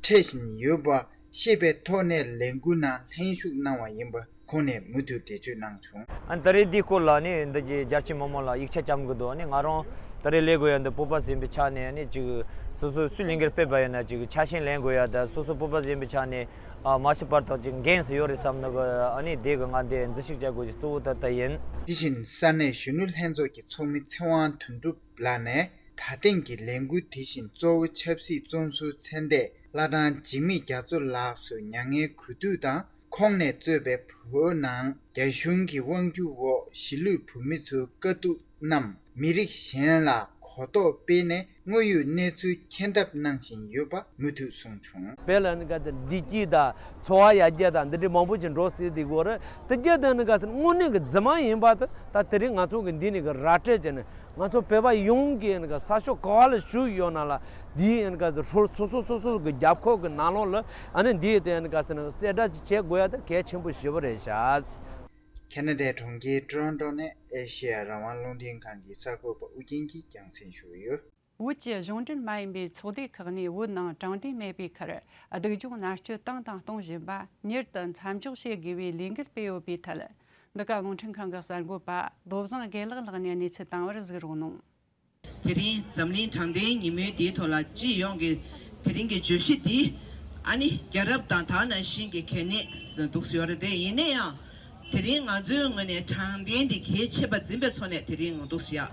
འཕྲད་བཞིན་ཡོད་པ་ཤེས་པའི་ཐོག་ནས་ལས་འགུལ་ནང་ལྷན་ཞུགས་གནང་བ་ཡིན་པ་ཁོང་ནས་མུ་མཐུད་འགྲེལ་བརྗོད་གནང་བྱུང་། ཨ་ནི་ད་རེས་འདིའི་སྐོར་ལ་ནི་འདི་གི་རྒྱལ་སྤྱིའི་མི་མང་ལ་ཡིག་ཆ་བཀྲམ་གི་འདུག་ཨ་ནི་ང་རང་ད་རེས་ལས་དགོས་ཡ་འདི་བོད་པ་ཟིན་པའི་ཆ་ནས་ཨ་ནི་ཅིག་སོ་སོ་སུས་ལས་འགུལ་སྤེལ་བ་ཡིན་ན་ཅིག་ཆ་ཤས་ལེན་དགོས་ཡ། ད་སོ་སོ་བོད་པ་ཟིན་པའི་ཆ་ནས་ཨ་མ་ཤི་བར་དག་ཅིག་འགན་སུ་ཡོད་རེད་བསམ་ནི་གི་ཨ་ནི་དེ་གི་ང་འདི་འཛུལ་ཞུགས་བྱ་དགོས་ཀྱི་གཙོ་བོ་ད་ལྟ་ཡིན། དེ་བཞིན་ས་གནས་གཞོན་ནུ་ལྷན་ཚོགས་ཀྱི་ཚོགས་མི་ཚེ་དབང་དོན་གྲུབ་ལགས་ནས་ད་ཐེངས་ཀྱི་ལས་འགུལ་དེ་བཞིན་གཙོ་བོ་ཆབ་སྲིད་བཙོན་ཟུར་ཚེ་འདས་བླ་བྲང་འཇིགས་མེད་རྒྱ་མཚོ་ལགས་སུ་མྱ་ངན་གུས་འདུད་དང་། ཁོང་ནས་གཙོས་པའི་བོད་ནང་རྒྱ་གཞུང་གི་དབང་སྒྱུར་འོག་གཞིས་ལུས་བོད་མི་ཚོའི་དཀའ་སྡུག་རྣམས་མི་རིགས་གཞན་ལ་གོ་རྟོགས་སྤེལ་ནས་དངོས་ཡོད་གནས་ཚུལ་མཁྱེན་ཐབས་གནང་བཞིན་ཡོད་པ་མུ་མཐུད་གསུངས་བྱུང་། དཔལ་ལ་ནི་ག་ཚོད་བདེ་སྐྱིད་དང་འཚོ་བ་ཡར་རྒྱས་དང་འདི་འདྲའི་མང་པོ་ཅིག་འགྲོ་སྲིད་དེ་གོ་རེད། དེ་རྒྱ་དང་ནི་ག་ཚོད་དངོས་གནས་ཀྱི་རྫི་མ་ཡིན་པ་དེ་ད་དེ་རིང་ང་ཚོ་གི་འདི་ནི་གི་ར་སྤྲོད་བྱས་ནས། ང་ཚོ་བོད་པ་ཡོངས་ཀྱི་ཨ་ནི་ས་ཕྱོགས་ག་བ་ལ་བཞུགས་ཡོད་ན་ལ་འདིའི་ཨ་ནི་ག་ཚོད་སོ་སོ་སོ་སོ་གི་རྒྱབ་ཁོག་གི་ནང་ལོགས་ལ་ཨ་ནི་འདིའི་དེ་ཨ་ནི་ག་ཚོད་ནི་གསལ་བསྒྲགས་ཅིག་བྱེད་དགོས་ཡ་དེ་གལ་ཆེན་པོ་ཞེ་པོ་རེད་ཤག་ཁེ་ན་ཌའི་གྲོང་ཁྱེར་ཊོ་རོན་ཊོ་ནས་ཨེ་ཤེ་ཡ་རང་དབང་རླུང་འཕྲིན་ཁང་གི་གསར་འགོད་པ་ཨུ་རྒྱན་གྱིས་རྒྱང་སྲིང་ཞུས་ཡོད། བོད་ཀྱི་གཞུང་འབྲེལ་མ་ཡིན་པའི་ཚོགས་སྡེ་ཁག་ནས་བོད་ནང་དྲང་བདེན་མེད་པའི་ཁར་སྡུག་སྦྱོང་མནར་གཅོད་བཏང་དང་གཏོང་བཞིན་པ་མྱུར་དུ་མཚམས་འཇོག་བྱེད་དགོས་པའི་ལས་འགུལ་སྤེལ་ཡོད་པའི་ཐད། འདི་ག་རླུང་འཕྲིན་ཁང་གི་གསར་འགོད་པ་བློ་བཟང་དགེ་ལེགས་ལགས་ནས་གནས་ཚུལ་བཏང་བར་གཟིགས་རོགས་གནང་། དེ་རིང་འཛམ་གླིང་དྲང་བདེན་ཉིན་མོའི་འདིའི་ཐོག་ལ་སྤྱི་ཡོངས་ཀྱི་དེ་རིང་གི་བརྗོད་གཞི་འདི་ཨ་ནི་རྒྱལ་རབས་དང་ད་ནང་བཞིན་གྱི་གལ་གནད་འདུག་ཟེར་བ་རེད། དེ་ཡིན་ན་ཡང་དེ་རིང་ང་ཚོའི་ངོས་ནས་དྲང་བདེན་འདི་གལ་ཆེ་བ་འཛིན་པའི་ཐོག་ནས་དེ་རིང་འདུག་ཟེར་ཡ་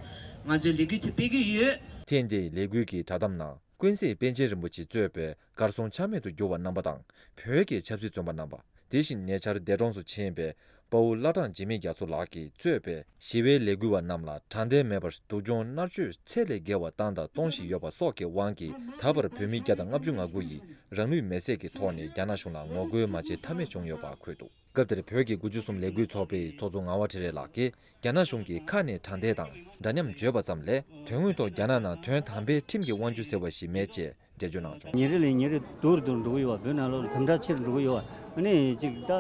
ང་ཚོས་ལས་འགུལ་དེ་སྤེལ་གྱི་ཡོད། ཐེངས་འདིའི་ལས་འགུལ་གྱི་བསྒྲགས་གཏམ་ནང་། ཀུན་གཟིགས་པཎ་ཆེན་རིན་པོ་ཆེ་གཙོས་པའི་གར་སོང་ཆ་མེད་དུ་གྱུར་བ་རྣམ་པ་དང་། བོད་ཀྱི་ཆབ་སྲིད་བཙོན་པ་རྣམ་པ། དེ་བཞིན་ཉེ་ཆར་འདས་གྲོངས་སུ་ཕྱིན་པའི་དཔའ་བོ་བླ་བྲང་འཇིགས་མེད་རྒྱ་མཚོ་ལགས་ཀྱིས་གཙོས་པའི་ཞི་བའི་ལས་འགུལ་བ་རྣམས་ལ་དྲང་བདེན་མེད་པར་སྡུག་སྦྱོང་མནར་གཅོད་ཚད་ལས་བརྒལ་བ་བཏང་དང་གཏོང་བཞིན་ཡོད་པ་སོགས་ཀྱི་དབང་གིས། ད་བར་བོད་མི་བརྒྱ་དང་ལྔ་བཅུ་ང་དགུ་ཡིས་རང་ལུས་མེར་སྲེག་གི་ཐོག་ནས་རྒྱ་ནག་གཞུང་ལ་ངོ་རྒོལ་མ་བྱེད་ཐབས་མེད་བྱུང་ཡོད་པ་འཁོད་འདུག་སྐབས་དེར་བོད་ཀྱི་དགུ་བཅུ་གསུམ་ལས་འགུལ་ཚོགས་པའི་ཚོགས་གཙོ་ངག་དབང་ཁྲི་རལ་ལགས་ཀྱིས། རྒྱ་ནག་གཞུང་གིས་ཁ་ནས་དྲང་བདེན་དང་འདྲ་མཉམ་བརྗོད་པ་ཙམ་ལས། དོན་དངོས་ཐོག་རྒྱ་ནག་ནང་དོན་དམ་པའི་ཁྲིམས་ཀྱི་དབང་སྒྱུར་ཟེར་བ་ཞིག་མེད་ཅེས་འགྲེལ་བརྗོད་གནང་བྱུང་། ཉིན་རེ་ལས་ཉིན་རེ་སྡུག་རུ་སྡུག་རུ་འགྲོ་གི་ཡོད་པ། བོད་ནང་ལོགས་ལ་དམ་དྲག་ཆེ་རུ་འགྲོ་གི་ཡོད་པ། ཨ་ནི་གཅིག་ད་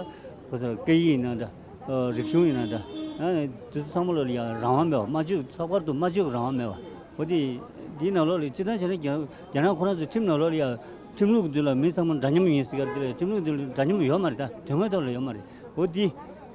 གོ་ས་སྐད་ཡིག་ཡིན་ན་འདྲ། རིག་གཞུང་ཡིན་ན་འདྲ། ཨ་དེ་ཚོ་ཚང་མ་ལོགས་ལ་ཡང་རང་དབང་མེད་པ། སྨྲ་བརྗོད་ལྷག་པར་དུ་སྨྲ་བརྗོད་ཀྱི་རང་དབང་མེད་པ། འོ་དེ་དེའི་ནང་ལོགས་ལ་སྤྱིར་བཏང་བྱས་ན་རྒྱ་རྒྱ་ནག་ཁོ་རང་ཚོའི་ཁྲིམས་ནང་ལོགས་ལ་ཡང་ཁྲིམས་ལུགས་འདི་ལ་མི་ཚང་མ་འདྲ་མཉམ་ཡིན་ཟེར་ག་རེ། དེ་ལ་ཁྲིམས་ལུགས་འདི་ལ་འདྲ་མཉམ་ཡོད་མ་རེད། ད་དོན་དངོས་ཐོག་ལ་ཡོད་མ་རེད། འོ་འདི་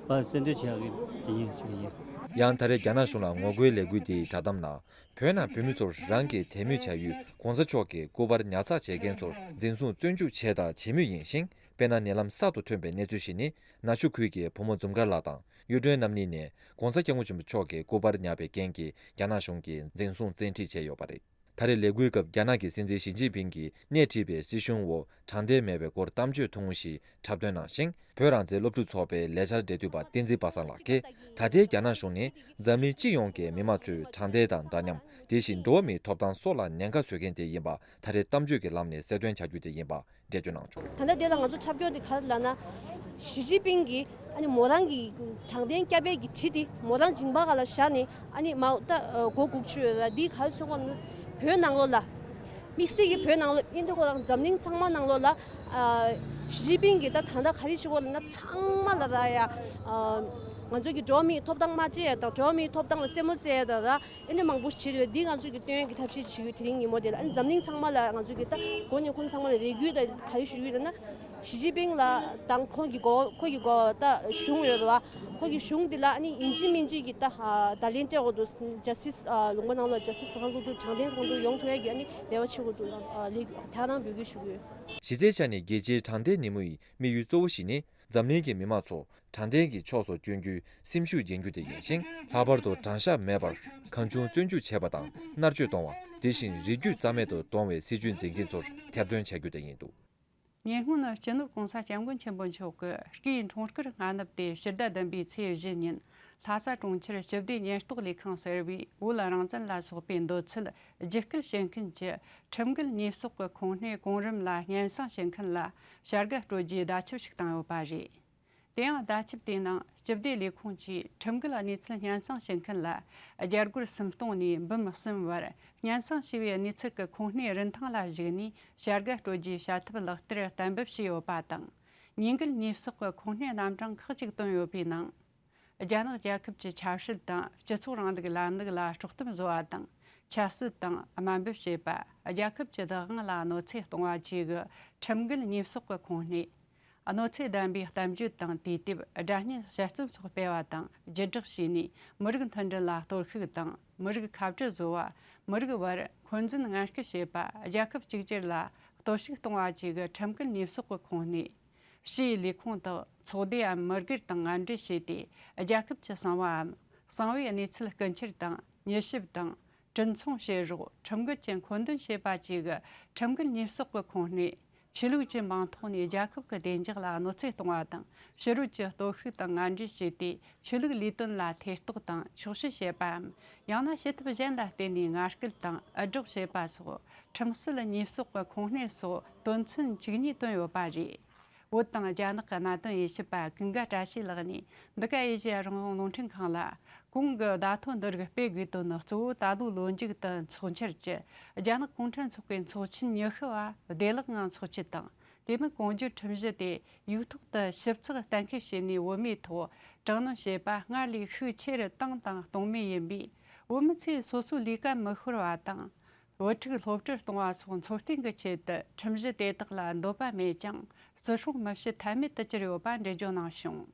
བ་གསལ་འདོན་བྱེད་ཡག་གི་འདི་ཡིན་ཞུ་གི་ཡིན། ཡང་ད་རེས་རྒྱ་ནག་གཞུང་ལ་ངོ་རྒོལ་ལས་འགུལ་འདིའི་བསྒྲགས་གཏམ་ནང་། བོད་ནང་བོད་མི་ཚོར་རང་གིས་དད་མོས་བྱ་ཡུལ་གོང་ས་མཆོག་གི་སྐུ་པར་ཉར་ཚགས་བྱེད་མཁན་ཚོར་འཛིན་བཟུང་བཙོན་འཇུག་བྱས་དང་བྱེད་མུས་ཡིན་ཞིང་། དཔེར་ན། ཉེ་ལམ་གསར་དུ་ཐོན་པའི་གནས་ཚུལ་ཞིག་ནི། ནག་ཆུ་ཁུལ་གྱི་བུ་མོ་འཛུམ་དཀར་ལགས་དང་གཡུ་སྒྲོན་རྣམ་གཉིས་ནས་༸གོང་ས་༸སྐྱབས་མགོན་ཆེན་པོ་མཆོག་གི་སྐུ་པར་ཉར་བའི་རྐྱེན་གྱིས་རྒྱ་ནག་གཞུང་གིས་འཛིན་བཟུང་བཙན་ཁྲིད་བྱས་ཡོད་པ་རེད། ད་རེས་ལས་འགུལ་སྐབས་རྒྱ་ནག་གི་སྲིད་འཛིན་ཞི་ཅིན་ཕིང་གིས་སྣེ་ཁྲིད་པའི་སྲིད་གཞུང་འོག་དྲང་བདེན་མེད་པའི་སྐོར་གཏམ་བརྗོད་ཐུང་ངུ་ཞིག་འཁྲབ་སྟོན་གནང་ཞིང་། བོད་རང་བཙན་སློབ་ཕྲུག་ཚོགས་པའི་ལས་འཆར་འབྲེལ་མཐུད་པ་བསྟན་འཛིན་པ་སངས་ལགས་ཀྱིས། ད་ལྟའི་རྒྱ་ནག་གཞུང་ནི་འཛམ་གླིང་སྤྱི་ཡོངས་ཀྱི་མི་མང་ཚོའི་དྲང་བདེན་དང་འདྲ་མཉམ། དེ་བཞིན་འགྲོ་བ་མིའི་ཐོབ་ཐང་སོགས་ལ་ཉེན་ཁ་བཟོ་མཁན་དེ་ཡིན་པ་ད་རེས་གཏམ་བརྗོད་ཀྱི་ལམ་ནས་གསལ་སྟོན་བྱ་རྒྱུ་དེ་ཡིན་པ། འགྲེལ་བརྗོད་གནང་བྱུང་། ད་ལྟ་དེ་ལ་ང་ཚོ་ཁྱབ་སྐྱོར་དེ་ག་རེ་ལབ་ན། ཞི་ཅིན་ཕིང་གིས་ཨ་ནི་མོ་རང་གི་དྲང་བདེན་སྐྱབས་པའི་གི་གྲི་དེ་མོ་རང་མཇིང་པ་སྒང་ལ་བཞག་ནས་ཨ་ནི་མ་ད་སྒོ་སྒུག་བཅུག་ཡོད་ལ། འདི་ག་རེ་མཚོན་གོ་ན། བོད་ནང་ལོགས་ལ། དམིགས་བསལ་གྱི་བོད་ནང་ལོགས་ཨིན་ཏེ་ཁོ་རང་འཛམ་གླིང་ཚང་མ་ནང་ལོགས་ལ། ཞི་ཅིན་ཕིང་གིས་ད་ད་ལྟ་ག་རེ་བྱེད་གོ་ལབ་ན། ཚང་མ་ལ་ད་ཡ། ང་ཚོ་གི་འགྲོ་བ་མིའི་ཐོབ་ཐང་མ་བརྩི་ཡ་དང་འགྲོ་བ་མིའི་ཐོབ་ཐང་ལ་རྩེད་མོ་རྩེ་ཡ་དང་ད། ཨ་ནི་མང་པོ་ཞིག་བྱེད་ཡོད། འདི་ང་ཚོས་ཀྱི་སྟོན་གྱི་ཐབས་ཤེས་བྱེད་ཀྱི་ཡོད། དེ་རིང་ཉིན་མོ་དེ་ལ་ཨ་ནི་འཛམ་གླིང་ཚང་མ་ལ་ང་ཚོས་ཀྱི་ད་འགོ་ནས་ཁོང་ཚང་མ་ལ་རེ་སྐུལ་དང་ག་རེ་ཞུ་གི་ཡོད་ན། ཞི་ཅིན་ཕིང་ལ་དང་ཁོང་གི་འགོ་ཁོང་གི་འགོ་ད་གཞུང་ཡོད་རེད་བ། ཁོང་གི་གཞུང་འདི་ལ་ནི་ཡིན་གཅིག་མིན་གཅིག་གི་ད་བརྡ་ལན་སྤྲད་དགོས་འདུག་ཇ་སི་སི་ལུང་པ་ནང་ལ་ཇ་སི་སི་གང་ཐུབ་ཐུབ་དྲང་བདེན་གང་ཐུབ་ཡོང་ཐུབ་ཡ་གི་ནི་རེ་བ་བྱེད་དགོས་འདུག་ལ་ལས་ཐག་དང་འབོད་སྐུལ་ཞུ་གི་ཡོད། གཞི་རྩའི་ཆ་ནས་རྒྱལ་སྤྱིའི་དྲང་བདེན་ཉིན་མོ་ཡི་དམིགས་ཡུལ་གཙོ་བོ་ཞིག་ནི། འཛམ་གླིང་གི་མི་མང་ཚོ་དྲང་བདེན་གྱི་ཕྱོགས་སུ་བསྐྱོད་རྒྱུའི་སེམས་ཤུགས་སྦྱིན་རྒྱུ་དེ་ཡིན་ཞིང་། ལྷག་པར་དུ་དྲང་གཞག་མེད་པར་གང་བྱུང་བཙོན་འཇུག་བྱས་པ་དང་མནར་གཅོད་གཏོང་བ། དེ་བཞིན་རིགས་རྒྱུད་རྩ་མེད་དུ་གཏོང་བའི་སྲིད་བྱུས་འཛིན་མཁན་ཚོར་ཐེར་འདོན་བྱ་རྒྱུ་དེ་ཡིན་འདུག་ཉེ་སྔོན་སྤྱི་ནོར་༸གོང་ས་༸སྐྱབས་མགོན་ཆེན་པོ་མཆོག་གིས་སྐུའི་འཁྲུངས་སྐར་སྔ་ནུབ་སྟེ་ཕྱི་ཟླ་བདུན་པའི་ཚེས་བཞི་ཉིན་ལྷ་ས་གྲོང་ཁྱེར་སྤྱི་བདེ་ཉེན་རྟོག་ལས་ཁང་ཟེར་བའི་བོད་རང་བཙན་ལ་སོགས་པའི་འདོད་ཚུལ་རྒྱུད་སྐུལ་བྱེད་མཁན་གྱི་ཁྲིམས་འགལ་ཉེས་གསོག་གི་ཁུངས་སྣེ་གོང་རིམ་ལ་སྙན་སེང་བྱེད་མཁན་ལ་བྱ་དགའ་སྤྲོད་རྒྱུའི་བརྡ་ཁྱབ་ཞིག་བཏང་ཡོད་པ་རེད། དེ་ཡང་བརྡ་ཁྱབ་དེའི་ནང་སྤྱི་བདེ་ལས་ཁུངས་ཀྱིས་ཁྲིམས་འགལ་གནས་ཚུལ་སྙན་སེང་བྱེད་མཁན་ལ་རྒྱ་སྒོར་སུམ་སྟོང་ནས་འབུམ་གསུམ་བར་སྙན་སེང་ཞུ་བའི་གནས་ཚུལ་གྱི་ཁུངས་སྣེའི་རིན་ཐང་ལ་གཞིགས་ནས་བྱ་དགའ་སྤྲོད་རྒྱུའི་བྱ་ཐབས་ལག་བསྟར་གཏན་འབེབས་བྱས་ཡོད་པ་དང་། ཉེས་འགལ་ཉེས་གསོག་གི་ཁུངས་སྣེ་རྣམ་གྲངས་ཁག་ཅིག་བཏོན་ཡོད་པའི་ནང་། རྒྱ་ནག་རྒྱལ་ཁབ་ཀྱི་ཆབ་སྲིད་དང་སྤྱི་ཚོགས་རིང་ལུགས་ལམ་ལུགས་ལ་དཀྲོག་གཏམ་བཟོ་བ་དང་། ཁྱད་གསོད་དང་དམའ་འབེབས་བྱེད་པ། རྒྱལ་ཁབ་ཀྱི་བདག་དབང་ལ་གནོད་འཚེ་གཏོང་བ་བཅས་ཀྱི་ཁྲིམས་འགལ་ཉེས་གསོག་གི་ཁུངས་སྣེ། གནོད་འཚེ་ལྡན་པའི་གཏམ་བརྗོད་དང་དུས་དེབ། སྒྲ་བརྙན་དཔྱད་རྩོམ་སོགས་སྤེལ་བ་དང་བརྒྱུད་བསྒྲགས་བྱས་ནས་མི་རིགས་མཐུན་སྒྲིལ་ལ་གཏོར་བཤིག་དང་མི་རིགས་ཁ་བྲལ་བཟོ་བ། མི་རིགས་བར་འཁོན་འཛིན་ངན་སྐུལ་བྱེད་པ། རྒྱལ་ཁབ་གཅིག་གྱུར་ལ་གཏོར་བཤིག་གཏོང་བ་བཅས་ཀྱི་ཁྲིམས་འགལ་ཉེས་གསོག་གི་ཁུངས་སྣེ། ཕྱིའི་ལས་ཁུངས་དག་ཚོགས་སྡེའམ་མི་སྒེར་དང་ངན་འབྲེལ་བྱས་ཏེ་རྒྱལ་ཁབ་ཀྱི་གསང་བའམ་གསང་བའི་གནས་ཚུལ་རྐུ་འཁྱེར་དང་མྱུལ་ཞིབ་དང་། གྲོན་ཚོང་བྱེད་རོགས། ཁྲིམས་འགལ་གྱི་མཁོ་འདོན་བྱེད་པ་བཅས་ཀྱི་ཁྲིམས་འགལ་ཉེས་གསོག་གི་ཁུངས་སྣེ། ཆོས་ལུགས་ཀྱི་མིང་ཐོག་ནས་རྒྱལ་ཁབ་ཀྱི་བདེ་འཇགས་ལ་གནོད་འཚེ་གཏོང་བ་དང་ཕྱི་རོལ་གྱི་སྟོབས་ཤུགས་དང་ངན་འབྲེལ་བྱས་ཏེ་ཆོས་ལུགས་ལས་དོན་ལ་ཐེ་གཏོགས་དང་ཕྱོགས་བཤུད་བྱེད་པའམ། ཡང་ན་བྱེད་ཐབས་གཞན་ལ་བརྟེན་ནས་ངན་སྐུལ་དང་འུར་སྒྲོག་བྱེད་པ་སོགས་ཁྲིམས་སྲིད་ཉེས་གསོག་གི་ཁུངས་སྣེ་སོགས་དོན་ཚན་བཅུ་གཉིས་བཏོན་ཡོད་པ་རེད། བོད་དང་རྒྱ་ནག་གི་གནད་དོན་དབྱེ་ཞིབ་པ་ཀུན་དགའ་བཀྲ་ཤིས་ལགས་ནས་འདི་ག་ཨེ་ཤེ་ཡ་རང་དབང་རླུང་འཕྲིན་ཁང་ལ། གོང་གི་བརྡ་ཐོ་འདི་རིགས་སྤེལ་དགོས་དོན་ནི་གཙོ་བོ་ད་ལོའི་ལོ་མཇུག་ཏུ་འཚོགས་འཆར་གྱི་རྒྱ་ནག་གུང་ཁྲན་ཚོགས་པའི་ཚོགས་ཆེན་ཉི་ཤུ་བ་བདེ་བླག་ངང་འཚོགས་ཆེད་དང་། དེ་མིན་གོང་བརྗོད་ཁྲིམས་གཞི་དེ་ཡིག་ཐོག་ཏུ་ཞིབ་ཚགས་གཏན་འཁེལ་བྱས་ནས་བོད་མིའི་ཐོག་དྲག་གནོན་བྱེད་པ་སྔར་ལས་ཤུགས་ཆེ་རུ་བཏང་དང་གཏོང་མུས་ཡིན་པས། བོད་མི་ཚོས་སོ་སོའི་ལས་ཀ་མི་ཤོར་བ་དང་། བུ་ཕྲུག་སློབ་གྲྭར་གཏོང་བ་སོགས་འཚོ་རྟེན་གྱི་ཆེད་དུ་ཁྲིམས་གཞི་དེ་དག་ལ་འདོད་པ་མེད་ཀྱང་བརྩི་སྲུང་མི་བྱེད་ཐབས་མེད་དུ་གྱུར་ཡོད་པ་འགྲེལ་བརྗོད་གནང་བྱུང་།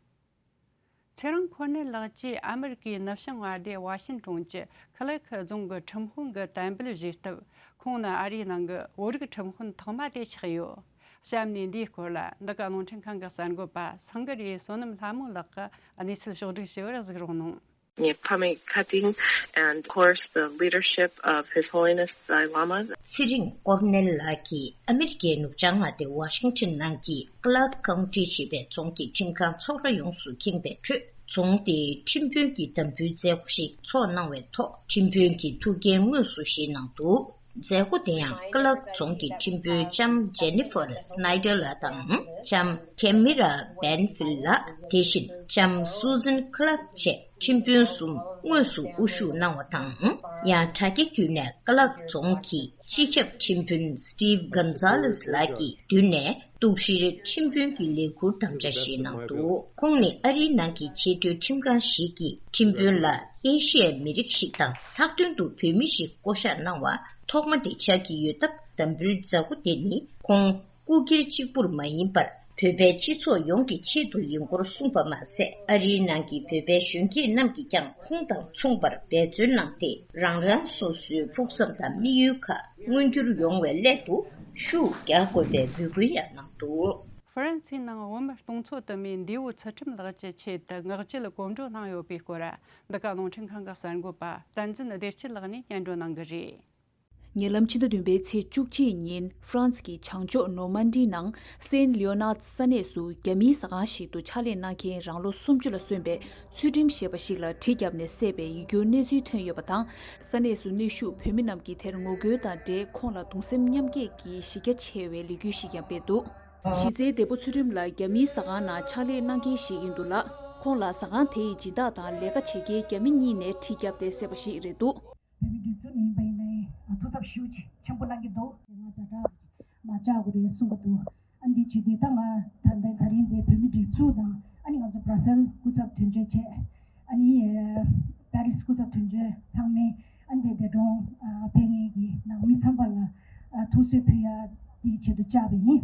ཚེ་རིང་ཁོ་ནེལ་ལགས་ཀྱིས་ཨ་མེ་རི་ཀའི་ནུབ་བྱང་མངའ་སྡེ་ཝ་ཤིན་ཀྲུང་གི་ཁི་ལེག་རྫོང་གི་ཁྲིམས་དཔོན་གྱི་དད་འབུལ་བཞེས་སྟབས། ཁོང་ནི་ཨ་རིའི་ནང་གི་བོད་རིགས་ཁྲིམས་དཔོན་ཐོག་མ་དེ་ཆགས་ཡོད། གཤམ་ནས་འདིའི་སྐོར་ལ་འདི་ག་རླུང་འཕྲིན་ཁང་གི་གསར་འགོད་པ་སངས་གི་རིའི་བསོད་ནམས་ལྷ་མོ་ལགས་ཀྱིས་གནས་ཚུལ་ཕྱོགས་བསྒྲིགས་ཞུ་བར་གཟིགས་རོགས་གནང་། Pame Kading and, of course, the leadership of His Holiness Dalai Lama. ཚེ་རིང་ཀོར་ནེལ་ལགས་ཀྱིས་ཨ་མེ་རི་ཀའི་ནུབ་བྱང་མངའ་སྡེ་ཝ་ཤིང་ཊོན་ནང་གི་ཀི་ལརག་ཀའུན་ཊི་ཞེས་པའི་རྫོང་གི་ཁྲིམས་ཁང་ཚོགས་ར་ཡོངས་སུ་ཁེངས་པའི་ཁྲོད། རྫོང་དེའི་ཁྲིམས་དཔོན་གྱི་དམ་འབུལ་མཛད་སྒོ་ཞིག་ཚོགས་གནང་བའི་ཐོག་ཁྲིམས་དཔོན་གྱི་ཐུགས་འགན་དངོས་སུ་བཞེས་གནང་འདུག་མཛད་སྒོ་དེ་ཡང་ཀི་ལག་རྫོང་གི་ཁྲིམས་དཔོན་ལྕམ་ཇེ་ནི་ཧྥར་སྣའི་ཌར་ལགས་དང་ལྕམ་ཁེ་མི་ར་བན་ཕིལ་ལགས། དེ་བཞིན་ལྕམ་སུ་ཟན་ཁི་ལག་བཅས་ཁྲིམས་དཔོན་གསུམ་དངོས་སུ་དབུ་བཞུགས་གནང་བ་དང་། ཡང་དྲ་རྒྱ་བརྒྱུད་ནས་ཀི་ལག་རྫོང་གི་སྤྱི་ཁྱབ་ཁྲིམས་དཔོན་སི་ཊིབ་གོན་ཛ་ལེས་ལགས་ཀྱིས་མདུན་ནས་གཏུག་བཤེར་ཁྲིམས་དཔོན་གྱི་ལས་འཁུར་དམ་བཅའ་བཞེས་གནང་འདུག་ཁོང་ནི་ཨ་རིའི་ནང་གི་ཆེས་མཐོའི་ཁྲིམས་ཁང་ཞིག་གི་ཁྲིམས་དཔོན་ལ་ཨེ་ཤི་ཡའི་མི་རིགས་ཤིག་དང་ལྷག་དོན་དུ་བོད་མི་ཞིག་བསྐོ་གཞག་གནང་བ་ཐོག་མ་དེ་ཆགས་ཀྱི་ཡོད་སྟབས། དམ་འབུལ་མཛད་སྒོ་དེ་ནི་ཁོང་སྐུ་སྒེར་གཅིག་པུར་མ་ཡིན་པར་བོད་པའི་སྤྱི་ཚོགས་ཡོངས་ཀྱི་ཆེད་དུ་ཡིན་སྐོར་གསུངས་པ་མ་ཟད། ཨ་རིའི་ནང་གི་བོད་པའི་གཞོན་སྐྱེས་རྣམས་ཀྱིས་ཀྱང་ཁོང་དང་མཚུངས་པར་འབད་བརྩོན་གནང་སྟེ། རང་རང་སོ་སོའི་ཕུགས་བསམ་དང་དམིགས་ཡུལ་ཁག་མངོན་འགྱུར་ཡོང་བའི་སླད་དུ་ཤུགས་རྒྱག་དགོས་པའི་འབོད་སྐུལ་ཡང་གནང་འདུག་ཧྥ་རན་སིའི་ནང་བོད་མི་སྟོང་ཚོ་དུ་མས་འདས་པོ་ཚུལ་ཁྲིམས་ལགས་ཀྱི་ཆེད་དུ་ངག་བཅད་གོམ་བགྲོད་གནང་ཡོད་པའི་སྐོར། འདི་ག་རླུང་འཕྲིན་ཁང་གི་གསར་འགོད་པ་བསྟན་འཛིན་བདེ་སྐྱིད་ལགས་ནས་སྙན་སྒྲོན་གནང་གི་རེད། ཉེ་ལམ་ཕྱི་ཟླ་བདུན་པའི་ཚེས་བཅུ་གཅིག་ཉིན་ཧྥ་རན་སི་གི་བྱང་ཕྱོགས་ནོར་མན་ཌི་ནང་སེན་ལིའོ་ནཱར་ས་གནས་སུ་རྒྱ་མིའི་ཟ་ཁང་ཞིག་ཏུ་ཕྱག་ལས་གནང་མཁན་རང་ལོ་སུམ་ཅུ་ལ་སོན་པའི་ཚུལ་ཁྲིམས་ཞེས་པ་ཞིག་ལ་གྲི་བརྒྱབ་ནས་བསད་པའི་ཡིད་སྐྱོའི་གནས་ཚུལ་ཐོན་ཡོད་པ་དང་། ས་གནས་སུ་གནས་བཞུགས་བོད་མི་རྣམས་ཀྱིས་དེར་ངོ་རྒོལ་དང་འབྲེལ་ཁོང་ལ་གདུང་སེམས་མཉམ་སྐྱེད་ཀྱི་གཞི་རྒྱ་ཆེ་བའི་ལས་འགུལ་ཞིག་ཀྱང་སྤེལ་འདུག་གཞི་རྩའི་འདས་པོ་ཚུལ་ཁྲིམས་ལགས་རྒྱ་མིའི་ཟ་ཁང་ནང་ཕྱག་ལས་གནང་མཁན་ཞིག་ཡིན་འདུག་ལ། ཁོང་ལ་ཟ་ཁང་དེ་ཡི་སྦྱིན་བདག་དང་ལས་ཀ་བྱེད་མཁན་རྒྱ་མི་གཉིས་ནས་གྲི་བརྒྱབ་སྟེ་བསད་པ་ཞིག་རེད་འདུག་བོད་མི་སྒྲིག་འཛུགས་ནས་ཡིན་པ་ཡིན་ནའི་ཐུགས་འཚབ་ཞེ་པོ་ཅིག་ཆེན་པོ་གནང་གི་འདུག་ང་ཛ་དྲག་མ་བཅག་དགོས་རེད་གསུང་གི་འདུག་ཨ་འདི་བྱེད་དུས་ད་ང་ད་ལྟ་ད་རིང་འདི་བོད་མི་སྒྲིག་འཛུགས་དང་ཨ་ནི་ང་ཚོ་བྷ་ར་སེལ་སྐུ་ཚབ་དོན་གཅོད་བྱས། ཨ་ནི་ཨ་པེ་རིས་སྐུ་ཚབ་དོན་གཅོད་ཚང་མས་ཨ་འདི་འདས་གྲོངས་ཨ་ཕེབས་མཁན་གྱི་ནང་མི་ཚང་མ་ལ་ཨ་ཐུགས་གསོ་ཕུལ་ཡ་དེའི་ཆེད་དུ་བཅག་པ་ཡིན།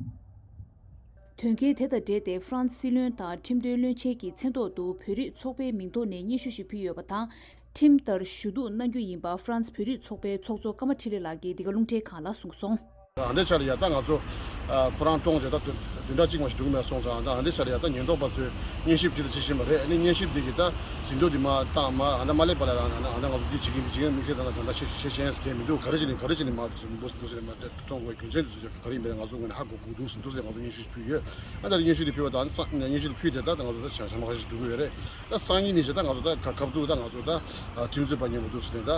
དོན་རྐྱེན་དེ་དང་འབྲེལ་ཏེ་ཧྥ་རན་སི་སྲིད་བློན་དང་ཁྲིམས་དོན་བློན་ཆེན་གྱི་མཚན་ཐོག་ཏུ་བོད་རིགས་ཚོགས་པའི་མིང་ཐོག་ནས་སྙན་ཞུ་ཞིག་ཕུལ་ཡོད་པ་དང་། ཁྲིམས་ལྟར་ཞུ་གཏུག་གནང་རྒྱུ་ཡིན་པ་ཧྥ་རན་སི་བོད་རིགས་ཚོགས་པའི་ཚོགས་གཙོ་ཀརྨ་འཕྲིན་ལས་ལགས་ཀྱིས་འདི་ག་རླུང་འཕྲིན་ཁང་ལ་གསུངས་སོང་། ཨ་འདྲའི་ཆ་ལ་ཡ་ད་ང་ཚོ་ཨ་ཁོ་རང་བཀྲོངས་རྗེས་ད་བདུན་བདུན་ཕྲག་གཅིག་མ་ཞིག་འགྲོ་གི་མེད་སོང་ཙང་། ད་ཨ་འདྲའི་ཆ་ལ་ཡ་ད་ཉེན་རྟོག་པ་ཚོས་སྙན་ཞུ་ཅི་དང་ཅི་བྱིན་པ་རེད། ཨ་ནི་སྙན་ཞུ་འདི་གི་ད་ཟིན་ཐོ་འདི་མ་བཏང་མ་ཨ་ད་མ་སླེབས་པ་ལ་ཨ་ད་ང་ཚོ་འདི་བྱེད་ཀྱི་འདི་བྱེད་ཀྱི་དམིགས་བསལ་ད་ད་ད་ཤེས་ཤེས་ཤེས་མཁན་མི་འདུག་ག་རེ་བྱས་ནས་ག་རེ་བྱས་ནས་མ་འདུག་འདུག་ཟེར་ནས་མ་བཀྲོངས་དགོས་རྒྱུ་མཚན་འདི་ཚོ་ག་རེ་ཡིན་པས་ང་ཚོ་ངོས་ནས་ཧ་གོ་གོ་འདུག་ཟེར་འདུག་ཟེར་ང་ཚོ་སྙན་ཞུ་ཕུལ་ཡོད། ཨ་ད་སྙན་ཞུ་འདི་ཕུལ་བ་དང་སྙན་ཞུ་འདི་ཕུལ་དེ་ད་ད་ང་ཚོ་ད་ཞག་ཞག་མ་ཁ་ཤས་འགྲོ་གི་ཡོད་རེད། ད་སང་ཉིན་ནས་བྱས་ད་ང་ཚོ་ད་ཁ་ཁ་བསྡུར་ད་ང་ཚོ་ད་ཁྲིམས་རྩོད་པ་མཉམ་དུ་འདུག་ཟེར་ནས་ད་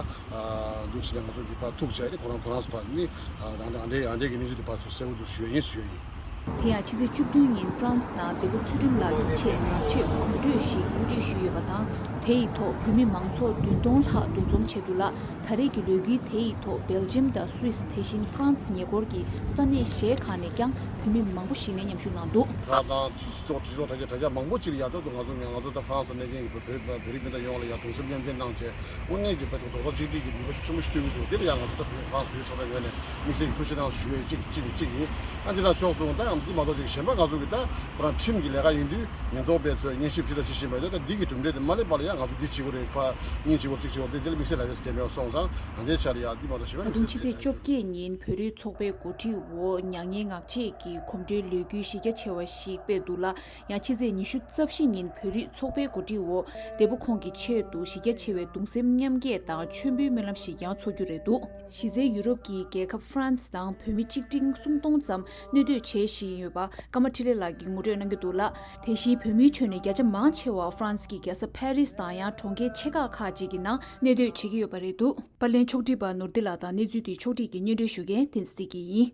འདུག་ཟེར་ནས་ང་ཚོ་གི་ཕར་ཐུག་བྱས་ནས་ཁོ་རང་ཁོ་རང་ཚོ་ཕར་ནི་ཨ་ད་ཨ་འདྲའི་ཨ་འདྲའི་གི་གནས་ཚུལ་དེ་ཕར་ཚུར་གསལ་བོ་འདུག་ཞུ་ཡ་ཡིན་ཞུ་ཡ་ཡིན། དེ་ཡང་ཕྱི་ཚེས་བཅུ་བདུན་ཉིན་ཧྥ་རན་སི་ནང་འདས་པོ་ཚུལ་ཁྲིམས་ལགས་ཀྱི་ཆེད་ངག་བཅད་གོམ་བགྲོད་ཞིག་གོ་སྒྲིག་ཞུས་ཡོད་པ་དང་། དེ་ཡི་ཐོག་བོད་མི་མང་ཚོགས་བདུན་སྟོང་ལྷག་འདུ་འཛོམས་བྱས་འདུག་ལ། ད་རེས་ཀྱི་ལས་འགུལ་དེ་ཡི་ཐོག་སྦེལ་ཇམ་དང་སུད་སི། དེ་བཞིན་ཧྥ་རན་སི་ཉེ་འཁོར་གྱི་ས་གནས་གཞན་ཁག་ནས་ཀྱང་བོད་མི་མང་པོ་ཞིག་ནས་མཉམ་ཞུགས་གནང་འདུག་ཁ་དང་སྤྱི་ཚོགས་སྤྱི་ཚོགས་དྲ་རྒྱ་དྲ་རྒྱ་མང་པོ་ཅིག་ལ་ཡ་ད་དུང་ང་ཚོ་ང་ཚོ་ད་ཧྥ་རན་སི་ནས་ཀྱང་བོད་བོད་བོད་རིགས་སྤུན་ཟླ་ཡོངས་ལ་ཡ་གདུང་སེམས་མཉམ་སྐྱེད་གནང་བྱས་དངོས་གནས་ཀྱི་བོད་དང་རྡོག་རྩ་གཅིག་སྒྲིལ་གྱི་ནུས་པ་ཤུགས་ཆེན་པོ་ཞིག་སྟོན་གྱི་འདུག་དེ་ལ་ཡ་ང་ཚོ་ད་བོད་ཧྥ་རན་སི་བོད་རིགས་ཚོགས་པའི་ངོས་ནས་དམིགས་བསལ་གྱི་ཐུགས་རྗེ་གནང་ཞུ་ཡས་གཅིག་གཅིག་གཅིག་ཡིན། ཨ་འདི་དང་ཕྱོགས་མཚུངས་ད་ཡང་འདི་མ་གཏོགས་ཅིག་གཞན་པ་ང་ཚོ་གི་ད་ཁོ་རང་ཁྲིམས་ཀྱི་ལས་ཀ་ཡིན་དུས་ཉེན་རྟོག་པའི་ཚོས་སྙན་ཞུ་ཇི་ལྟར་ཅི་བྱིན་པ་ཡིན་ད་འདི་གི་གྲུབ་འབྲས་དེ་མ་སླེབས་པ་ལ་ཡ་ང་ཚོ་འདི་བྱེད་དགོས་རེད། ཕ་གཉིས་བྱེད་དགོས་གཅིག་བྱེད་དགོས་འདི་འདི་ལ་དམིགས་བསལ་ལ་བས་སྐད་མེད་སོང་ཙང་ཨ་འདི་ཆ་ལ་ཡ་འདི་མ་གཏོགས་གཞན་པ་ད་དུང་ཕྱི་ཚེས་བཅོ་བརྒྱད་ཉིན་བོད་རིགས་ཚོགས་པའི་གོ་སྒྲིག་འོག་མྱ་ངན་ངག་བཅད་ཀྱི་གོམ་བགྲོད་ལས་འགུལ་གཞི་རྒྱ་ཆེ་བ་ཞིག་སྤེལ་འདུག་ལ། ཡང་ཕྱི་ཚེས་ཉི་ཤུ་རྩ་བཞི་ཉིན་བོད་རིགས་ཚོགས་པའི་གོ་སྒྲིག་འོག་འདས་པོ་ཁོང་གི་ཆེད་དུ་གཞི་རྒྱ་ཆེ་བའི་གདུང་སེམས་མཉམ་སྐྱེད་དང་མཆོད་འབུལ་སྨོན་ལམ་ཞིག་ཀྱང་འཚོགས་རྒྱུ་རེད་འདུག་གཞི་རྩའི་ཡུ་རོབ་ཀྱི་རྒྱལ་ཁབ་ཧྥ་རན་སི་དང་བོད་མི་གཅིག་ཁྲི་སུམ་སྟོང་ཙམ་གནས་སྡོད་བྱེད་བཞིན་ཡོད་པ་ཀརྨ་འཕྲིན་ལས་ལགས་ཀྱིས་ངོ་སྤྲོད་གནང་གི་འདུག་ལ། དེ་བཞིན་བོད་མིའི་ཁྲོད་ནས་བརྒྱ་ཆ་མང་ཆེ་བ་ཧྥ་རན་སི་གི་རྒྱལ་ས་ཕ་རི་སི་དང་ཡང་གྲོང་ཁྱེར་ཆེ་ཁག་ཁག་ཅིག་གི་ནང་གནས་སྡོད་བྱེད་ཀྱི་ཡོད་པ་རེད་འདུག་པར་ལེན་ཕྱོགས་སྒྲིག་པ་ནོར་བདེ་ལགས་དང་གནས་ཚུལ་དེ་ཕྱོགས་སྒྲིག་གིས་སྙན་སྒྲོན་ཞུ་མཁན་བསྟན་འཛིན་བདེ་སྐྱིད་ཡིན།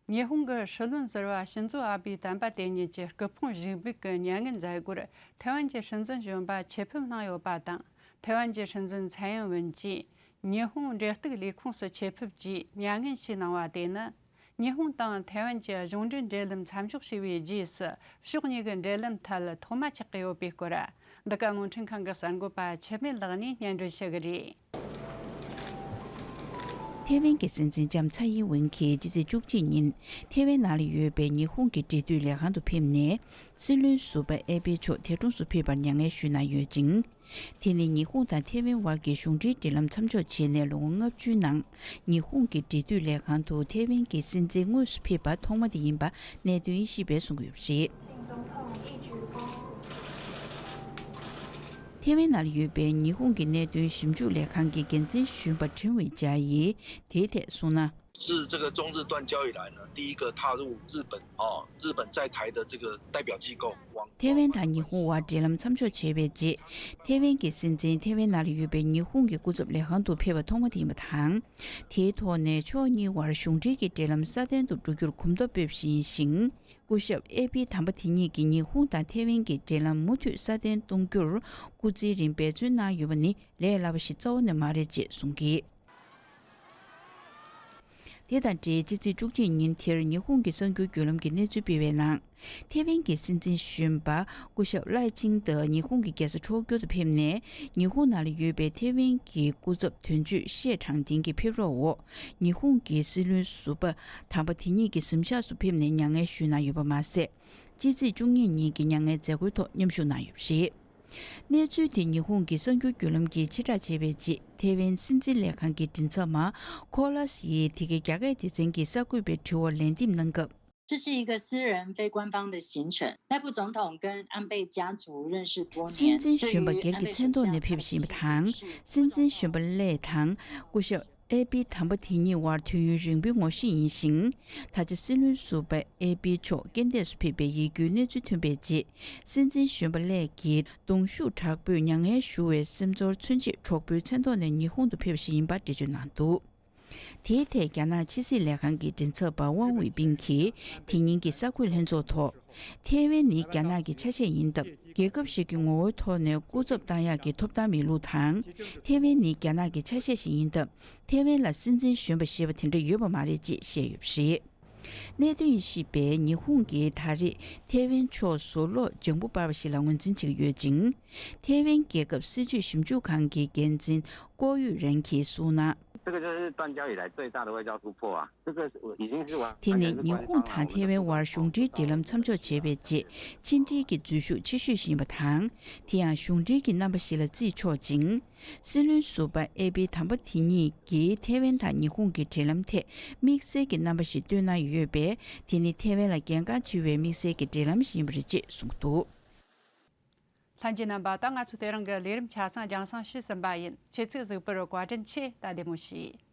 ཉི་ཧོང་གི་སྲིད་བློན་ཟུར་པ་ཤིན་ཛོ་ཨ་བྷེ་དམ་པ་དེ་ཉིད་ཀྱི་སྐུ་ཕུང་བཞུགས་འབུལ་གྱི་མྱ་ངན་མཛད་སྒོར་ཐའེ་ཝན་གྱི་སྲིད་འཛིན་གཞོན་པ་ཆེད་ཕེབས་གནང་ཡོད་པ་དང་། ཐའེ་ཝན་གྱི་སྲིད་འཛིན་ཚའེ་ཡིན་ཝུན་གྱིས་ཉི་ཧོང་འབྲེལ་གཏུག་ལས་ཁུངས་སུ་ཆེད་ཕེབས་ཀྱིས་མྱ་ངན་ཞུས་གནང་བ་དེ་ནི། ཉི་ཧོང་དང་ཐའེ་ཝན་གྱི་གཞུང་འབྲེལ་འབྲེལ་ལམ་མཚམས་འཇོག་བྱས་པའི་རྗེས་སུ་ཕྱོགས་གཉིས་ཀྱི་འབྲེལ་ལམ་ཐད་ཐོག་མ་ཆགས་ཀྱི་ཡོད་པའི་སྐོར། འདི་ག་རླུང་འཕྲིན་ཁང་གི་གསར་འགོད་པ་འཆི་མེད་ལགས་ནས་སྙན་སྒྲོན་ཞུ་གི་རེད། ཐའེ་ཝན་གྱི་སྲིད་འཛིན་ལྕམ་ཚའེ་ཡིན་ཝུན་གྱིས་ཕྱི་ཚེས་བཅུ་གཅིག་ཉིན་ཐའེ་ཝན་ནང་ལ་ཡོད་པའི་ཉི་ཧོང་གི་འབྲེལ་མཐུད་ལས་ཁང་དུ་ཕེབས་ནས་སྲིད་བློན་ཟུར་པ་ཨེ་བྷེ་མཆོག་ཐེ་གྲོང་དུ་ཕེབས་པར་མྱ་ངན་ཞུས་གནང་ཡོད་ཅིང་། དེ་ནི་ཉི་ཧོང་དང་ཐའེ་ཝན་དབར་གྱི་གཞུང་འབྲེལ་འབྲེལ་ལམ་མཚམས་འཇོག་བྱས་ནས་ལོ་ངོ་ལྔ་བཅུའི་ནང་ཉི་ཧོང་གི་འབྲེལ་མཐུད་ལས་ཁང་དུ་ཐའེ་ཝན་གྱི་སྲིད་འཛིན་དངོས་སུ་ཕེབས་པ་ཐོག་མ་དེ་ཡིན་པ་གནད་དོན་དབྱེ་ཞིབ་པས་གསུངས་ཡོད་པ་རེད། ཐའེ་ཝན་ནང་ལ་ཡོད་པའི་ཉི་ཧོང་གི་གནད་དོན་ཞིབ་འཇུག་ལས་ཁང་གི་འགན་འཛིན་གཞོན་པ་ཁྲེན་ཝེ་ཅཱ་ཡིས་དེའི་ཐད་གསུངས་ན། 自这个中日断交以来呢，第一个踏入日本哦，日本在台的这个代表机构。 ཐའེ་ཝན་དང་ཉི་ཧོང་དབར་འབྲེལ་ལམ་མཚམས་འཇོག་བྱས་པའི་རྗེས། ཐའེ་ཝན་གྱི་སྲིད་འཛིན་ཐའེ་ཝན་ནང་ལ་ཡོད་པའི་ཉི་ཧོང་གི་སྐུ་ཚབ་ལས་ཁང་དུ་ཕེབས་པ་ཐོག་མ་དེ་ཡིན་པ་དང་། དེའི་ཐོག་ནས་ཕྱོགས་གཉིས་དབར་གཞུང་འབྲེལ་གྱི་འབྲེལ་ལམ་སྲ་བརྟན་དུ་འགྲོ་རྒྱུར་གོམ་སྟབས་སྤོས་བཞིན་ཡིན་ཞིང་། སྐུ་ཞབས་ཨེ་པི་དམ་པ་དེ་ཉིད་ཀྱིས་ཉི་ཧོང་དང་ཐའེ་ཝན་གྱི་འབྲེལ་ལམ་མུ་མཐུད་སྲ་བརྟན་གཏོང་རྒྱུར་སྐུ་ཚེའི་རིང་འབད་བརྩོན་གནང་ཡོད་པ་ནི་ལས་སླ་པོ་ཞིག་རྩ་བ་ནས་མ་རེད་ཅེས་གསུངས་ཀྱིས། དེ་དང་འབྲེལ་ཕྱི་ཚེས་བཅུ་གཅིག་ཉིན་དེར་ཉི་ཧོང་གི་གསར་འགྱུར་བརྒྱུད་ལམ་གྱིས་གནས་ཚུལ་སྤེལ་བའི་ནང་། ཐའེ་ཝན་གྱི་སྲིད་འཛིན་གཞོན་པ་སྐུ་ཞབས་ལའེ་ཆིང་ཏེ་ཉི་ཧོང་གི་རྒྱལ་ས་ཊོ་ཀྱོ་དུ་ཕེབས་ནས་ཉི་ཧོང་ནང་ལ་ཡོད་པའི་ཐའེ་ཝན་གྱི་སྐུ་ཚབ་དོན་གཅོད་ཤེ་ཁྲང་ཏིང་གི་ཕེབས་རོགས་འོག་ཉི་ཧོང་གི་སྲིད་བློན་ཟུར་པ་དམ་པ་དེ་ཉིད་ཀྱི་གཟིམ་ཤག་ཏུ་ཕེབས་ནས་མྱ་ངན་ཞུས་གནང་ཡོད་པ་མ་ཟད། ཕྱི་ཚེས་བཅུ་གཉིས་ཉིན་གྱི་མྱ་ངན་མཛད་སྒོའི་ཐོག་མཉམ་ཞུགས་གནང་ཡོད་པ་རེད། གནས་ཚུལ་དེ་ཉི་ཧོང་གི་གསར་འགྱུར་བརྒྱུད་ལམ་གྱིས་ཕྱིར་བསྒྲགས་བྱས་པའི་རྗེས། ཐའེ་ཝན་སྲིད་འཛིན་ལས་ཁང་གི་མགྲིན་ཚབ་མ་ཁོ་ལཱས་ཡིས་དེ་གའི་རྒྱ་སྐད་སྡེ་ཚན་གྱི་གསར་འགོད་པའི་དྲི་བར་ལན་འདེབས་གནང་སྐབས། 这是一个私人非官方的行程。赖副总统跟安倍家族认识多年， སྲིད་འཛིན་གཞོན་པ་སྒེར་གྱི་མཚན་ཐོག་ནས་ཕེབས་བཞིན་པ་དང་། སྲིད་འཛིན་གཞོན་པ་ལའེ་དང་སྐུ་ཞབས་ཨེ་པི་དམ་པ་དེ་གཉིས་དབར་དུས་ཡུན་རིང་པོའི་ངོ་ཤེས་ཡིན་ཞིང་། ད་ཆ་སྲིད་བློན་ཟུར་པ་ཨེ་པི་མཆོག་རྐྱེན་འདས་སུ་ཕེབས་པའི་ཡིད་སྐྱོའི་གནས་ཚུལ་ཐོན་པའི་རྗེས། སྲིད་འཛིན་གཞོན་པ་ལའེ་ཀྱིས་གདུང་ཤུགས་དྲག་པོས་མྱ་ངན་ཞུ་བའི་སེམས་ཚོར་མཚོན་ཆེད་གྲོགས་པོའི་མཚན་ཐོག་ནས་ཉི་ཧོང་དུ་ཕེབས་བཞིན་ཡིན་པ་འགྲེལ་བརྗོད་གནང་འདུག་དེའི་ཐད་རྒྱ་ནག་ཕྱི་སྲིད་ལས་ཁང་གི་མགྲིན་ཚབ་པ་ཝང་ཝེ་པིན་གྱིས་དེ་ཉིན་གྱི་གསར་འགོད་ལྷན་ཚོགས་ཐོག་ཐའེ་ཝན་ནི་རྒྱ་ནག་གི་ཆ་ཤས་ཡིན་སྟབས། རྒྱལ་ཁབ་ཞིག་གི་ངོ་བོའི་ཐོག་ནས་སྐུ་ཚབ་བཏང་ཡག་གི་ཐོབ་ཐང་མེད་ལུགས་དང་། ཐའེ་ཝན་ནི་རྒྱ་ནག་གི་ཆ་ཤས་ཤིག་ཡིན་སྟབས། ཐའེ་ཝན་ལ་སྲིད་འཛིན་གཞོན་པ་ཞེས་པ་དེ་འདྲ་ཡོད་པ་མ་རེད་ཅེས་བཤད་ཡོད་པ་རེད། གནད་དོན་ཡིན་ཞེས་པས་ཉི་ཧོང་གིས་ད་རེས་ཐའེ་ཝན་ཕྱོགས་སུ་གློག་ལྗང་བུ་སྤར་བ་ཞིག་ལ་ངོས་འཛིན་བྱེད་ཀྱི་ཡོད་ཅིང་། ཐའེ་ཝན་རྒྱལ་ཁབ་སྲིད་ཇུས་ཞིབ་འཇུག་ཁང་གི་འགན་འཛིན་ཀོ་ཡུས་རན་གྱིས་གསུངས་ན། 日这个就是断交以来最大的外交突破啊！这个已经是完，དེ་ནི་ཉི་ཧོང་དང་ཐའེ་ཝན་དབར་གཞུང་འབྲེལ་འབྲེལ་ལམ་མཚམས་འཇོག་བྱས་པའི་རྗེས་ཕྱི་འབྲེལ་གྱི་འཛུལ་ཞུགས་ཆེ་ཤོས་ཤིག་ཡིན་པ་དང་། དེ་ཡང་གཞུང་འབྲེལ་གྱི་རྣམ་པ་ཞིག་ལ་བརྩིས་ཆོག་ཅིང་། སྲིད་བློན་ཟུར་པ་ཨེ་པི་དམ་པ་དེ་ཉིད་ཀྱིས་ཐའེ་ཝན་དང་ཉི་ཧོང་གི་འབྲེལ་ལམ་ཐད་དམིགས་བསལ་གྱི་རྣམ་པ་ཞིག་སྟོན་གནང་ཡོད་པས། དེ་ནི་ཐའེ་ཝན་ལ་གལ་འགངས་ཆེ་བའི་དམིགས་བསལ་གྱི་འབྲེལ་ལམ་ཞིག་ཡིན་པ་རེད་ཅེས་གསུངས་འདུག། ལྷན་རྒྱས་རྣམ་པ། ད་ང་ཚོ་དེ་རིང་གི་ལས་རིམ་ཆ་ཚང་རྒྱང་སྲིང་ཞུས་ཟིན་པ་ཡིན། ཁྱེད་ཚོས་གཟིགས་པར་བཀའ་དྲིན་ཆེ། ད་བདེ་མོ་བྱོས།